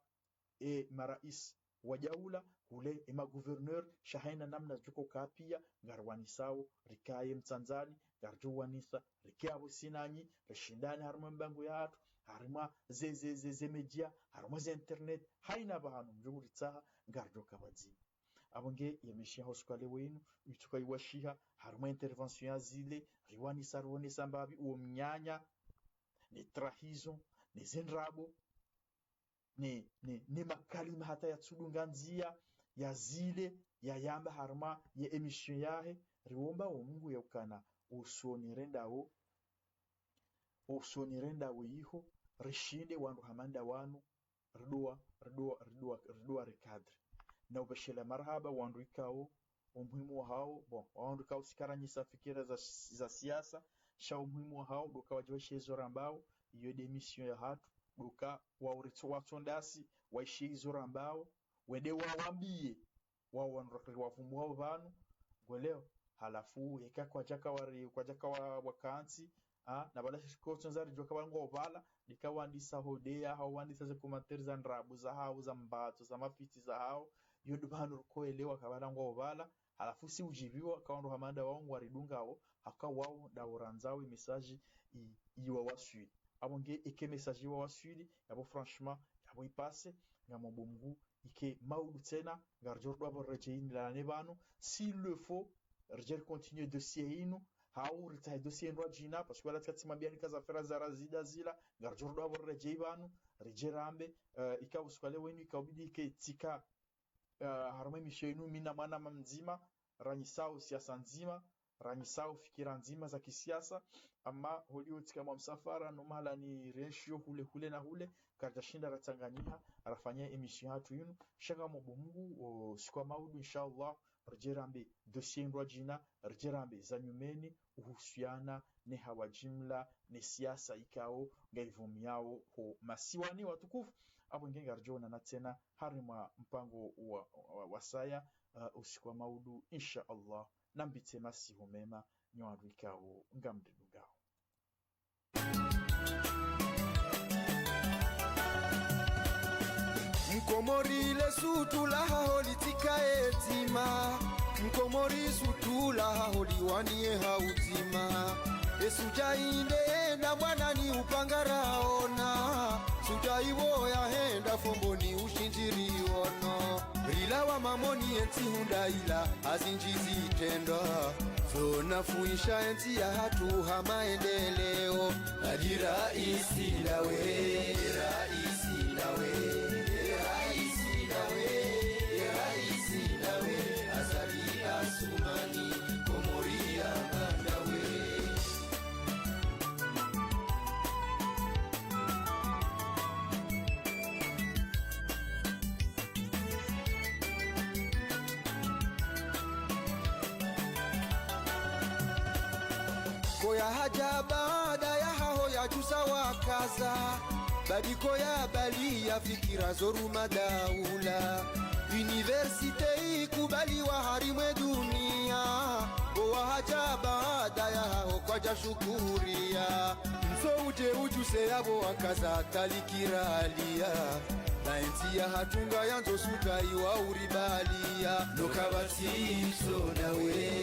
e marais wa daula, hule e magouverneur, sha haina namna zidjoka ukaya piya, ngariwanisao, rikaye mtsandzani, ngaridjo wanisa, rike apvo sinanyi, rishindane harimwa mbango yahatru, harimwa ze, ze, ze, ze média, harimwa ze internet, haina pvahanu mdjo uritsaha, ngaridjoka pvadzima. Apvo nge ye émission yaho usiku wa leo inu, itsoka iwashiha, harimwa intervention ya zile, riwanisa, riwonesa mbapvi, uwo mnyanya, ne trahison, ne zindrabo, ne, ne, ne makalima hata yatsudunga ndziya, ya zile, ya yamba harimwa ye émission yahe, riomba wo Mngu ya ukana, usoni rendawo, usoni rendawo iho, rishinde wandru hama nda wanu, ridowa, ridowa, ridowa, ridowa recadre. Na upveshela marahaba wandru ikao, umuhimu wahawo, bon, wandru ikao sikaranyisa fikira za, za siasa, sha umuhimu wahawo, ndo uka wadje waishiye izo rambao, iyo nde émission yahatru, ndo uka wauritso watsondasi, waishiye izo rambao, wende wawambiye, wao wandru riwavumbuwao pvanu, ngwelewo, halafu, eka kwadjaka wari, kwadjaka wa, wakantsi, ah, na pvala shikotso nzari djoka pvala ngo pvala, ndika wandisa hodeya, hau wandisa ze commentaire za ndrabo zahawo, za mbatso, za mafitsi zahawo, iyo ndo pvanu rikoelewa ka pvala ngo pvala, halafu si udjiviwa, ka wandru hama nda wao ngwaridungao, haka wao nda urandzao e message i, iwawaswili. Apvo nge eke message iwawaswili, yapvo franchement, yapvo ipase, ngamombo Mngu, ike maudu tsena, ngaridjo rudi apvo riredjeyi nilane pvanu, s'il le faut, ridje ricontinuer dossier inu, hau ritsahe dossier ndrwadjina, parce que wala tsika tsimwambiyani ka za affaire za Razida zila, ngaridjo rudi apvo riredjeyi pvanu, ridje rambe, eh, ika usiku wa leo inu, ika ubidi ike tsika, eh, harimwa émission inu, mi na mwanama mdzima, ranyisao siasa ndzima, ranyisao fikira ndzima za kisiasa, ama holiho tsika mwa msafara, no mahala ni renshiyo hule, hule na hule, karidjashinda ratsanganyiha, rafanya émission yahatru yinu, sha ngamombo Mngu, o, usiku wa maudu, inshallah, ridje rambe dossier ndrwadjina, ridje rambe za nyumeni, uhusuyana ne hawa jimla, ne siasa ikao, ngaivumiyao ho masiwani watukufu, apvo nge ngaridjo onana tsena, harimwa mpango wa, wa, wasaya, eh, usiku wa maudu, insha Allah. Nambitse masihu mema, nyi wandru ikao ngamridungao. Mkomori le sutu lahaho litsikaye dzima, Mkomori sutu lahaho liwaniye ha udzima. Esuja inde yenda mwanani upanga raona, suja iwo yahenda fomboni ushindzi riono. Rilawa mamoni entsi hundra ila, ha zindji zitrendwa, zo nafuisha entsi yahatru ha maendeleo. Ali raisi ndawe, raisi ndawe, raisi ndawe, raisi ndawe, Azali Assoumani, Komori ya bandawe. Ko yahadja baada yahaho yadjusa wakaza, badi ko yabaliya fikira zo ruma daula. Université ikubaliwa harimwa e duniya, ko wahadja baada yahaho kwadja shukuriya. Ntso udje udjuse yapvo wakaza talikiraliya, na entsi yahatru ngayandzo suta iwa uribaliya. No kapvatsi ntso ndawe,